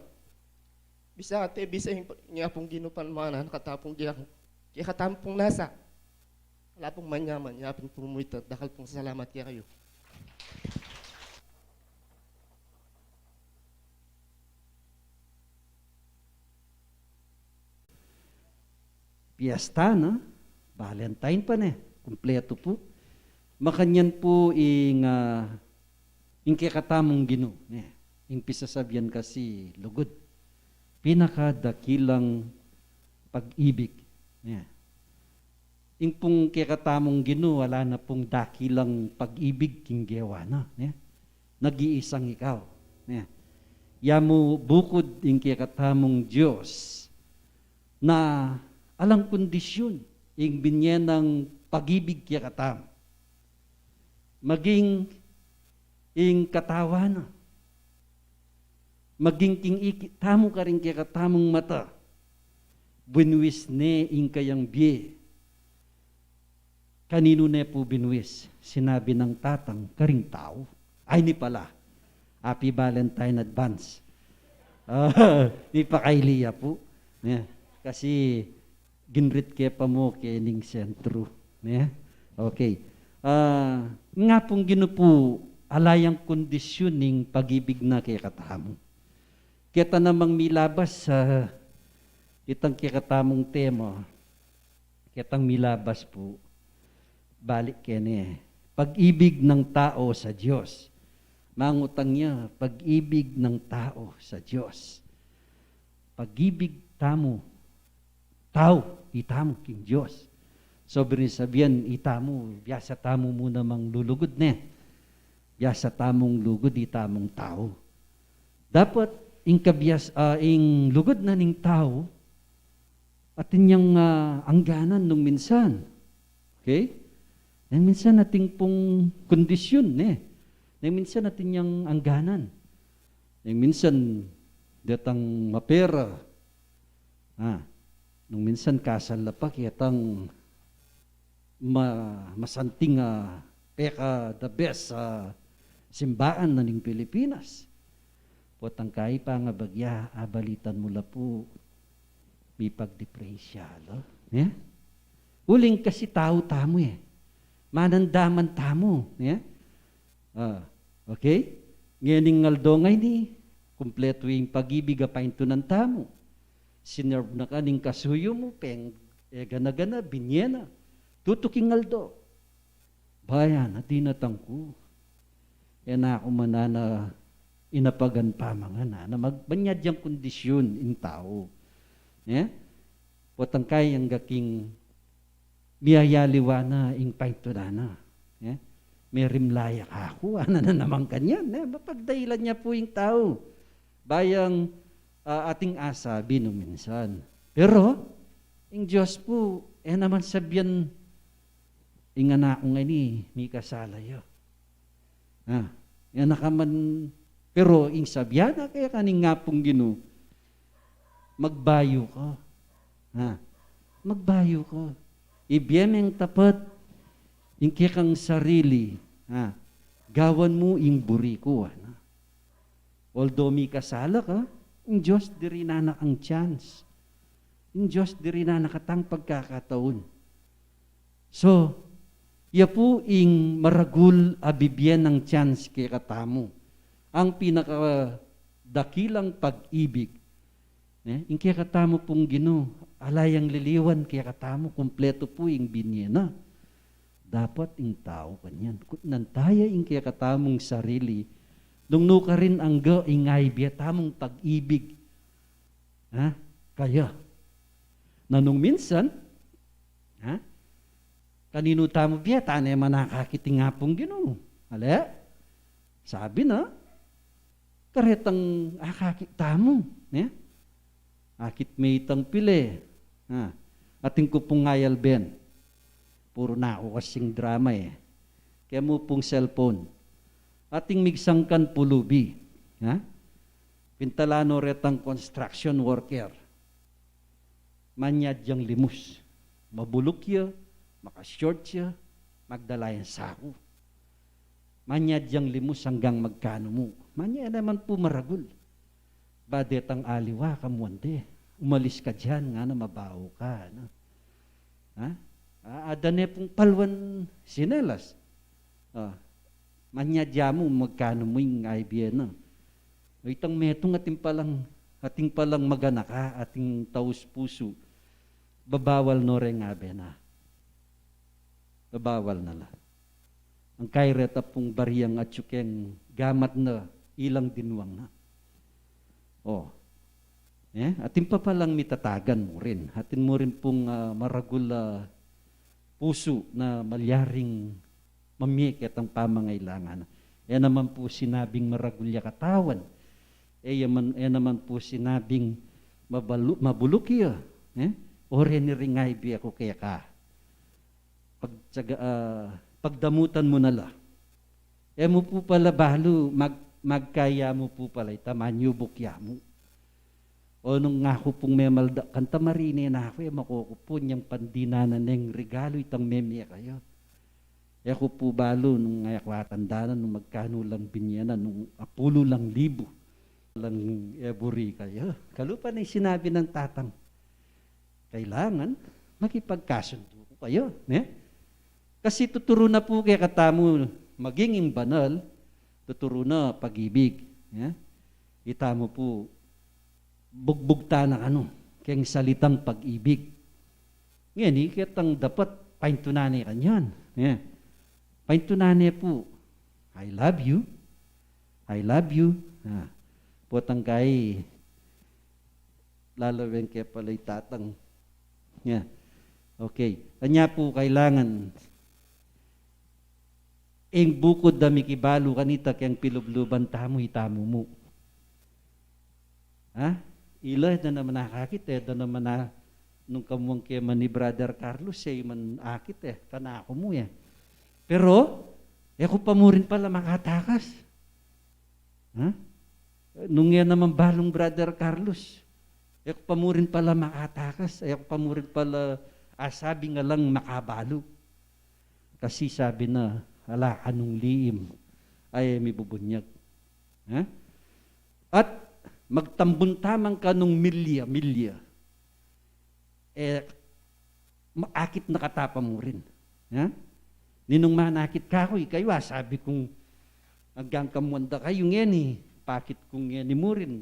Bisa ate, bisa yung, yung apong ginupan mga anak, katapong giyak. Kaya katampong nasa. Wala pong manyaman, yapin pong muita. Dakal pong salamat kaya kayo. Piyesta na, Valentine pa ne, kumpletu pu. Makanyan pu ing, ah, ing kekatamung Ginu, ne. Ing pisasabian kasi lugud. Pinakadakilang pag-ibig, ne. Ing pung kekatamung Ginu, ala na pung dakilang pag-ibig king gewa na, ne. Nag-iisang ikaw, ne. Ya mu bukud ing kekatamung Dios, na alang kondisyun ing binye nang pag-ibig kekatamu. Maging ing katawan na, maging king ikit tamu karing kekatamung mata, binuis ne ing kayang bie. Kaninu ne pu binuis? Sinabi ng tatang karing tau. Ay, ini pala. Happy Valentine advance. Ah, mipakaili ya pu. Ne? Kasi ginrit ke pa mu kening sentru. Ne? Okay. Ah, nga pung Ginu pu, ala yang kondisyun ning pag-ibig na kekatamu. Keta namang milabas sa itang kekatamung tema, ketang milabas pu, balik kene, pag-ibig ng tao sa Diyos. Mangutang ya, pag-ibig ng tao sa Diyos. Pag-ibig tamu, tau, itamu king Diyos. So, buri ning sabian, itamu, biasa tamu mu namang lulugud, ne? Biasa tamung lugud, itamung tau. Dapat, ing kabias-, ah, ing lugud na ning tau, atin yang, ah, angganan nung minsan. Okay? Nung minsan atin pung kondisyun, ne? Nung minsan atin yang angganan. Nung minsan detang mapera. Ah, nung minsan kasal la pa ketang ma-, masanting, ah, peka the best, ah, simbaan na ning Pilipinas. Potang kayi pa nga bagya, abalitan mu la pu, mipagdiprensya la, ne? Uling kasi tau tamu, e. Manandaman tamu, ne? Ah, okay? Ngening aldo ngeni, kumpletu ing pag-ibig a paintunan tamu. Sinerve na ka ning kasuyu mu, peng, e gana-gana, binye na. Tutuking aldo. Bayan, a dinatang ku. E na ku manana inapagan pamangan, a. Na mag-, manyad yang kondisyun ing tau. E? Potang kayi angga king miyayaliwa na ing paintunan na. E? Merimla ya kaku, ana na naman kanyan. E? Mapagdailan ya pu ing tau. Bayang, ah, ating asabi nung minsan. Pero, ing Dios pu, e naman sabian, ing anak ku ngeni, mikasala ya. Ha? Yan na ka man, pero ing sabian na kaya kaning Apung Ginu, magbayu ka. Ha? Magbayu ka. Ibie meng tapat, ing kekang sarili, ha? Gawan mu ing buri ku, ana. Although mikasala ka, ing Dios dirinan na kang chance. Ing Dios dirinan na katang pagkakataon. So, ya pu ing maragul a bibie nang chance kekatamu. Ang pinakadakilang pag-ibig. Ne? Ing kekatamu pung Ginu, ala yang liliwan kekatamu, kumpletu pu ing binie na. Dapat ing tau kanyan. Kutnan taya ing kekatamung sarili, nung nukarin angga ing aibie tamung pag-ibig. Ha? Kaya. Na nung minsan, ha? Kaninu tamu bie, tane man akakit ing Apung Ginu. Ale? Sabi na, karetang akakit tamu, ne? Akit me itang pile. Ha? Atin ku pung ngayal ben. Puru na ku kasing drama e. Kemu pung cellphone. Ating migsangkan pulubi. Ha? Pintalan no retang construction worker. Manyad yang limus. Mabuluk ya, maka-short ya, magdala yang saku. Manyad yang limus anggang magkanu mu. Manya e naman pu maragul. Ba detang aliwa, kamuan de. Umalis ka diyan, ngana mabau ka, no? Ha? A-, ada ne pung paluan sinelas. A, manyad ya mu, magkanu mu ing aibie na. Itang metung atin palang, atin palang maganaka, atin taus pusu. Babawal no reng abe na. Babawal na la. Ang kaireta pung bariang atyu keng gamat na ilang dinuang na. O. E, atin pa palang mitatagan mu rin. Atin mu rin pung, a, maragul a pusu na malyaring mamie ketang pamangailangan. E naman pu sinabing maragul ya katawan. E ya man, e naman pu sinabing mabalu-, mabuluk ya. E? O reni ring aibie ku keka. Pagtsaga-, a, pagdamutan mu na la. E mu pu pala balu, mag-, magkaya mu pu pala ita, manyubuk ya mu. O nung aku pung memalda, kanta marine na aku, e makuku pu nyang pandinanan neng regalu itang memie kaya. E ku pu balu, nung e ku atandanan, nung magkanu lang binie na, nung apulu lang libu lang e buri kaya. Kalupa na ing sinabi nang tatang. Kailangan makipagkasundu ku kaya, ne? Kasi tuturu na pu kekatamu maging ing banal, tuturu na pag-ibig, ne? Itamu pu, bugbugtan na kanu keng salitang pag-ibig. Ngeni, ketang dapat paintunan ne kanyan, ne? Paintunan ne pu, "I love you. I love you." A, potang kai, lalaweng ke pala i tatang. Ya. Okay. Anya pu kailangan, ing bukud a mikibalu kanita keng pilubluban tamu, itamu mu. Ha? Ila, e da naman akakit, e da naman a, nung kamuang ke man ni Brother Carlos, e man akit, e, kanaku mu, e. Pero, e ku pa mu rin pala makatakas. Ha? Nung e naman balung Brother Carlos, e ku pa mu rin pala makatakas, e ku pa mu rin pala asabi nga lang makabalu. Kasi sabi na, ala kanung liim, ay mibubunyag. Ha? At magtambun tamang kanung milya, milya. E, ma-, akit na kata pa mu rin. Ha? Ninung manakit kaku, ikayu, a, sabi kung, anggang kamuan da kayu ngeni, pakit kung ngeni mu rin.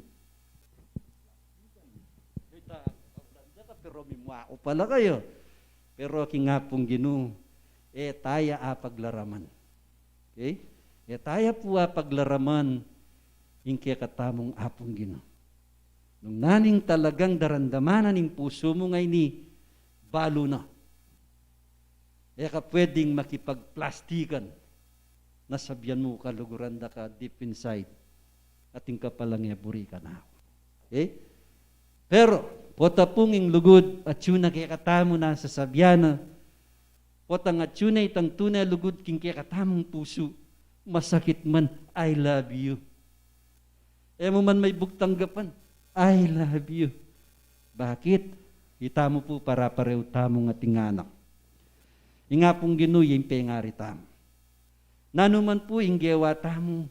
Pero mimua ku pala kayu. Pero king Apung Ginu, e taya apaglaraman. Okay? E taya pu apaglaraman ing kekatamung Apung Ginu. Nung naning talagang daramdaman na ning pusu mu ngeni, balu na. E ka pwedeng makipagplastikan. Nasabian mu kaluguran da ka deep inside. Atin ka palang e buri kanaku. Okay? Pero pota pung ing lugud atyu na kekatamu, na sasabian na, potang atyu na itang tune lugud king kekatamung pusu, masakit man, "I love you." E mu man maibug tanggapan, "I love you." Bakit? Itamu pu, para parehu tamung ating anak. Ing Apung Ginu ya ing pengari tamu. Nanu man pu ing gewa tamu,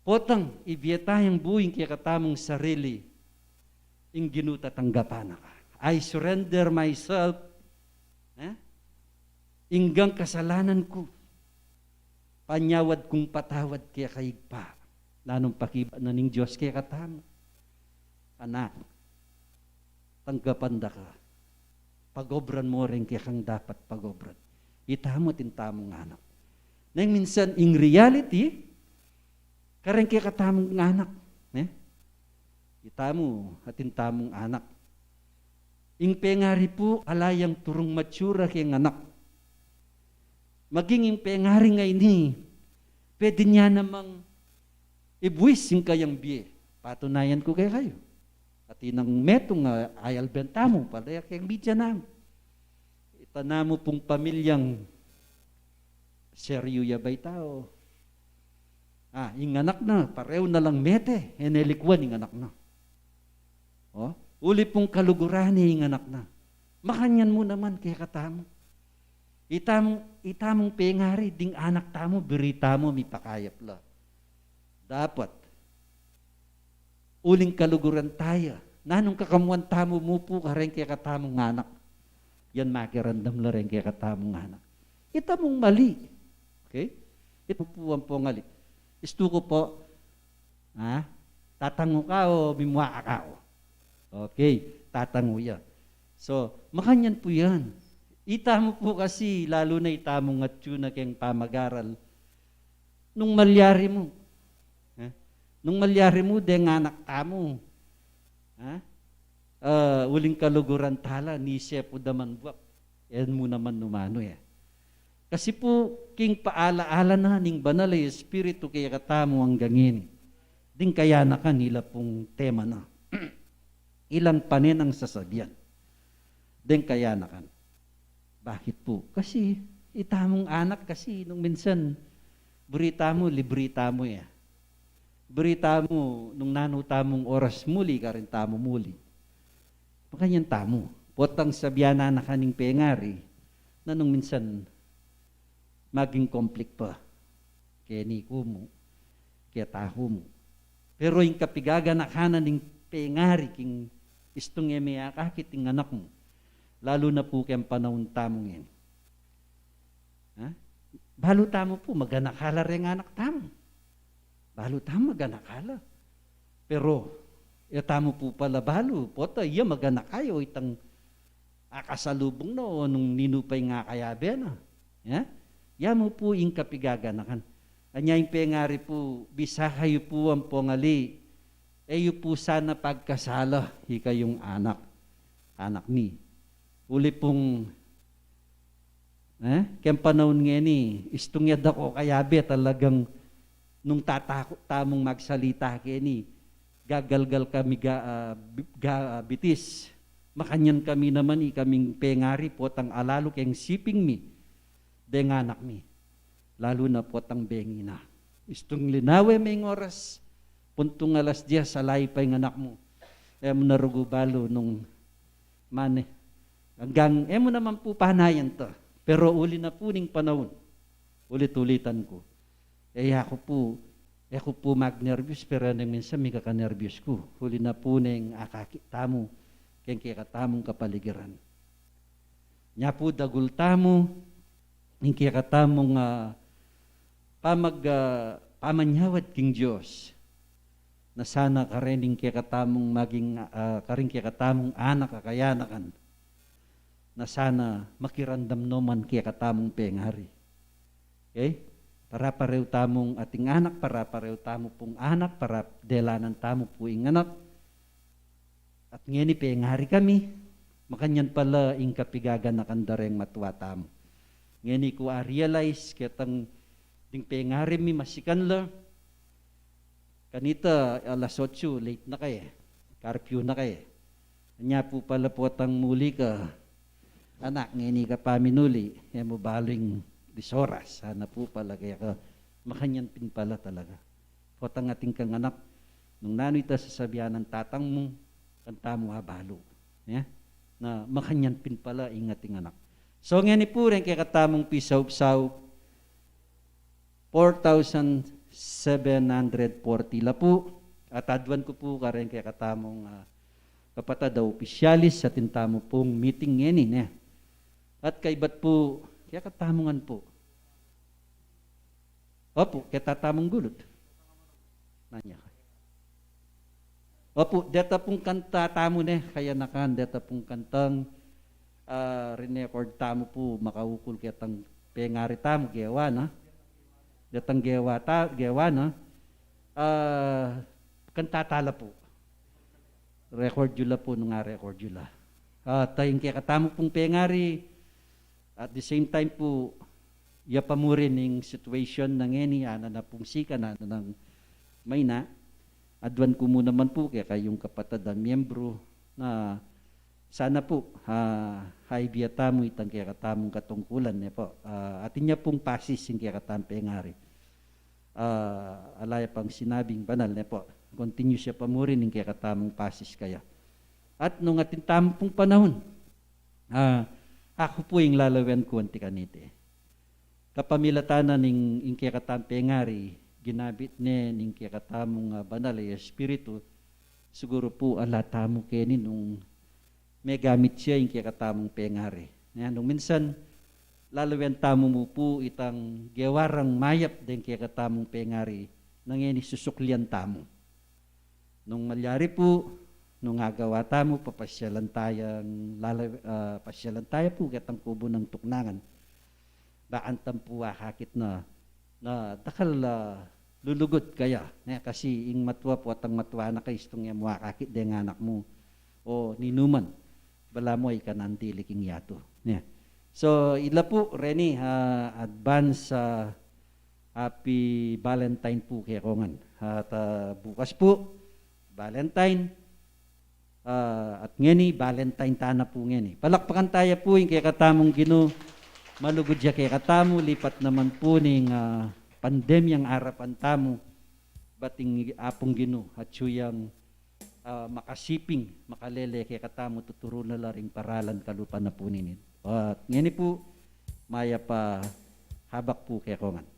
potang ibie tayang bu ing kekatamung sarili, ing Ginu, tatanggapan na ka. "I surrender myself, eh? Inggang kasalanan ku, panyawad kung patawad keka, Ibpa." Nanung pakibat na ning Dios kekatamu? "Anak, tanggapan da ka. Pagobran mu reng kekang dapat pagobran." Itamu atin tamung anak. Neng minsan, in reality, kareng kekatamung anak, ne? Itamu atin tamung anak. Ing pengari pu, ala yang turung matsura keng anak. Maging ing pengari ngeni, pwede ne namang ibuis ing kayang bie. Patunayan ku kekayu. Atin nang metung a ayalben tamu, padaya keng media namu. Ita namu pung pamilyang seryu ya baitau. Ah, ing anak na, parehu na lang mete, e ne likuan ing anak na. O, uli pung kaluguran ne ing anak na. Makanyan mu naman kekatamu. Itamung, itamung pengari, ding anak tamu, buri tamu mipakayap la. Dapat uling kaluguran taya. Nanung kakamuan tamu mu pu kareng kekatamung anak? Yan makiramdam la reng kekatamung anak. Itamung mali. Okay? Ita pu ampong ali. Istu ku pu, ha? Tatangu ka o mimua ka kao? Okay, tatangu ya. So, makanyan pu yan. Itamu pu kasi, lalu na itamung atyu na keng pamagaral, nung malyari mu, ha? Nung malyari mu, deng anak tamu, ha? Ah, uling kaluguran tala, ni sepu daman buak, e mu naman numanu ya. Kasi pu, king paala-ala na ning Banal a Espiritu kekatamu anggang ngeni, ding kayanakan, ila pung tema na. Ilang pane nang sasabian deng kayanakan. Bakit pu? Kasi itamung anak kasi, nung minsan, buri tamu, libre tamu ya. Buri tamu, nung nanu tamung oras muli, karin tamu muli. Makanyan tamu. Potang sabian na na kaning pengari, na nung minsan, maging conflict pa. Keni ku mu, keta ku mu. Pero ing kapigaganakanan ning pengari king istung e me akakit ing anak mu, lalu na pu keng panaun tamu ngeni. Ha? Balu tamu pu, maganaka la reng anak tamu. Balu tamu, maganaka la. Pero, e tamu pu pala balu, pota iya maganaka ya o itang akasalubung na o nung ninu pa ing akayabe na. Ya? Ya mu pu ing kapigaganakan. Anya ing pengari pu, bisa kayu pu ampong ali, e yu pu sana pagkasala ikayung anak, anak mi. Uli pung, eh, keng panaun ngeni, istung ya dako kayabe, talagang nung tatakut tamung magsalita keni, gagalgal kami ga, ah, bi-, ga, ah, bitis. Makanyan kami naman, ikaming pengari, potang alalu keng siping mi, deng anak mi. Lalu na potang bengi na. Istung linawe me ing oras, puntung alas dies, ala pa ing anak mu. E mu na rugu balu nung mane. Anggang, e mu naman pu panayan ta. Pero uli na pu ning panaun, ulit-ulitan ku. E, aku pu, e ku pu magnerbyos, pero neng minsan mikakanerbyos ku. Uli na pu neng akakit tamu keng kekatamung kapaligiran. Nya pu dagul tamu ing kekatamung, ah, pamag-, ah, pamanyawad king Dios. Na sana kareng kekatamung maging, ah, kareng kekatamung anak a kayanakan, na sana makiramdam no man kekatamung pengari. Okay? Para parehu tamung ating anak, para parehu tamu pung anak, para delanan tamu pu ing anak. At ngeni pengari kami, makanyan pala ing kapigaganakan da reng matua tamu. Ngeni ku a-realize ketang ding pengari mi masikan la, kanita alas otso, late na ka e. Karpiu na kaya. Anya pu pala potang muli ka anak, ngeni ka pa minuli, e mu balu ing disoras. Sana pu pala kaya ka makanyan pin pala talaga. Potang atin kang anak, nung nanu ita sasabian nang tatang mu, kanta mu abalu. Ya? Na makanyan pin pala ing atin anak. So, ngeni pu reng kekatamung pisaup-saup, four thousand seven hundred forty la pu. At aduan ku pu kareng kekatamung, ah, kapatad a opisyalis, atin tamu pung meeting ngeni, ne. At kaibat pu, kekatamung ngan pu. Opu, ketatamung gulut. Nanya ka. Opu, deta pung kanta tamu ne, kayanakan, deta pung kantang, ah, rinecord tamu pu, makaukul ketang pengari tamu, gewa na. Detang gewa ta, gewa na. Ah, kanta tala pu. Record yu la pu, nung a-record yu la. Ah, ta ing kekatamu pung pengari, at the same time pu, ya pa mu rin ing situation na ngeni, ana na pung sikan, ana nang maina. Aduan ku mu naman pu kekayung kapatad a miyembru na sana pu, ah, haibie tamu itang kekatamung katungkulan, ne pu. Ah, atin ya pung pasis ing kekatamung pengari. Ah, ala ya pang sinabing banal, ne pu. Continue ya pa mu rin ing kekatamung pasis kaya. At nung atin tamu pung panahun, ah, aku pu ing lalawen ku anti kaniti. Kapamilatan na ning, ing kekatamung pengari, ginamit ne ning kekatamung, ah, banal a Espiritu, siguru pu ala tamu keni nung megamit ya ing kekatamung pengari. Ya, nung minsan, lalawen tamu mu pu itang gewa rang mayap deng kekatamung pengari, nang ngeni susuklian tamu. Nung malyari pu, nung agawa tamu, papasyalan tayang lala-, ah, pasyalan taya pu ketang kubu nang tuknangan. Bang antam pu akakit na, na dakal, ah, lulugud kaya, ne, kasi ing matua pu, atang matua na ka, istung e mu akakit deng anak mu o ninuman, balamu e ka nandili king yatu, ne. So, ila pu reni, ah, advance, ah, Happy Valentine pu kekongan. At, ah, bukas pu, Valentine. Ah, at ngeni, Valentine tana pu ngeni. Palakpakan taya pu ing kekatamung Ginu. Malugud ya kekatamu, lipat naman pu ning, ah, pandemyang arapan tamu. Bat ing Apung Ginu, atyu yang, ah, makasiping, makalele kekatamu, tuturu na la ring paralan kalupa na pu nini. At ngeni pu, mayap a habak pu kekongan.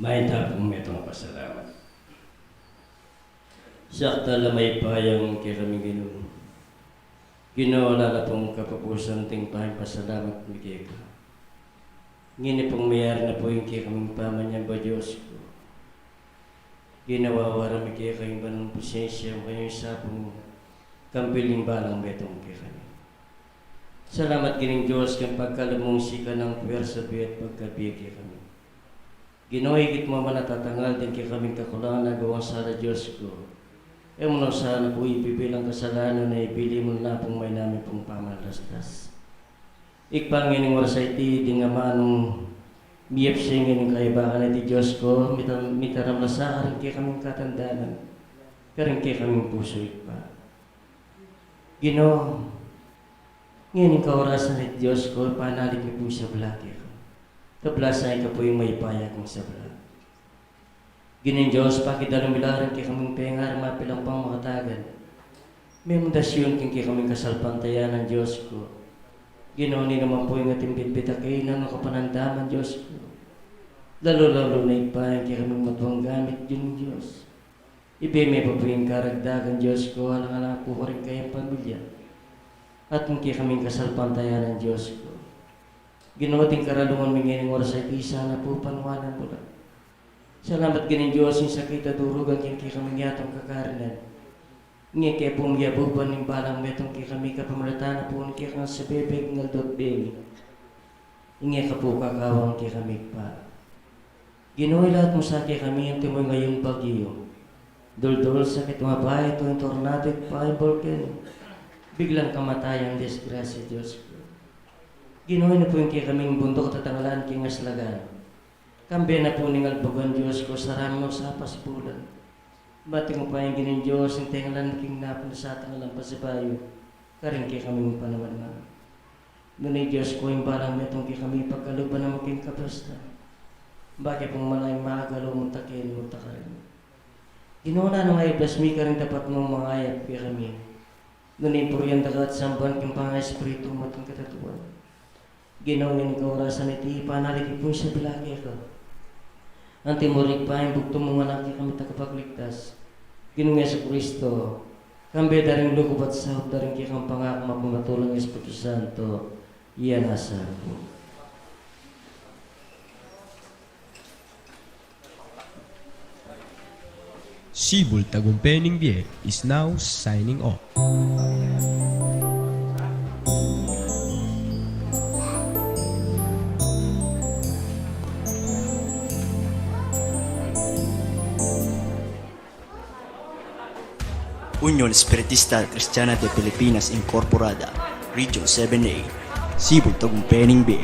Atin ta pung metung pasalamat. Sakta la mayupaya ing kekaming Ginu. Ginu, ala la pung kapupusan ding pamipasalamat mi keka. Ngeni pung meyari na pu ing kekaming pamanyamba, Dios ku. Ginawa, wara mi keka ing banal a presensya mu, kayung sablang kambil ning balang metung kekami. Salamat Ginung Dios, king pagkalub mung sikanan, puwersa, bie at pagkabie kekami. Ginu, ikit mu man a tatangal ding kekaming kakulangan a gawang sala, Dios ku. E mu na sana pu ibibilang kasalanan, e bili mu na pung mainamin pung pamalastas. Ikpa, ngening oras a iti, ding amanung miyapsi ngening kaibakan a iti, Dios ku, mita-, mitaram la sa karing kekaming katandanan, karing kekaming pusu, Ikpa. Ginu, ngening kaorasan a iti, Dios ku, panaligan mi pu ing sabla keka. Kablasan yu pu ing mayupaya king sabla. Ginung Dios, pakidalan mi la ring kekaming pengaral, mapilan pang makatagan. Memundasyun king kekaming kasalpantayanan, Dios ku. Ginu, ninu man pu ing ating bitbit a kainan o kapanandaman, Dios ku. Lalu-lalu na Ikpa ing kekaming matuang gamit, Ginung Dios. Ibie me pa pu ing karagdagan, Dios ku, alang-alang pu karing kayang pamilya at king kekaming kasalpantayanan, Dios ku. Ginu, ding karalungan mi ngening oras a iti sana pu, panuanan mu la. Salamat Ginung Dios, ing sakit a durugan king kekaming yatung kakarinan, nge ke pu miyabuban ning balang metung kekami kapamilatan na pu ning kekang sabebe king aldo at bengi. Ing e ka pu kakawang kekami, Ikpa. Ginu, ilat mu sa kekami anti mu ing ayung bagyu, duldul, sakit, mabayat, o ing tornado, Ikpa, ing bolkeno, biglang kamatayan, disgrasya, Dios ku. Ginu, inu pu ing kekaming bunduk a tatangalan king aslagan, kambe na pu ning albugan, Dios ku, saraman o sa pasibulan. Bati mu pa ing Ginung Dios, ing tengalan king napun a satang alang pasibayu karing kekaming panaman. Nune, Dios ku, ing balang metung kekami pagkaluban na mu king kapastan, bake pung malayung makagalu, munta keni, munta karin. Ginu, nanu ing iblas mi karing dapat mung mangayap kekami, nune ing purian da ka at samban king pangaespiritu mu at king katatuan. Ginu, ngening kaorasan a iti, panaligan mi pu ing sabla keka. Anti mu ring Ibpa, ing bugtung mung Anak, kekami Tagapagligtas, Ginung Jesucristo, kambe da ring lugud at saup da ring kekang pangakang mapamatunang Espiritu Santo, iya na sa pu. Sibul Tagumpe ning Bie is now signing off. Union Espiritista Cristiana de Pilipinas Incorporada, Region seven A, Sibul Tagumpe ning Bie.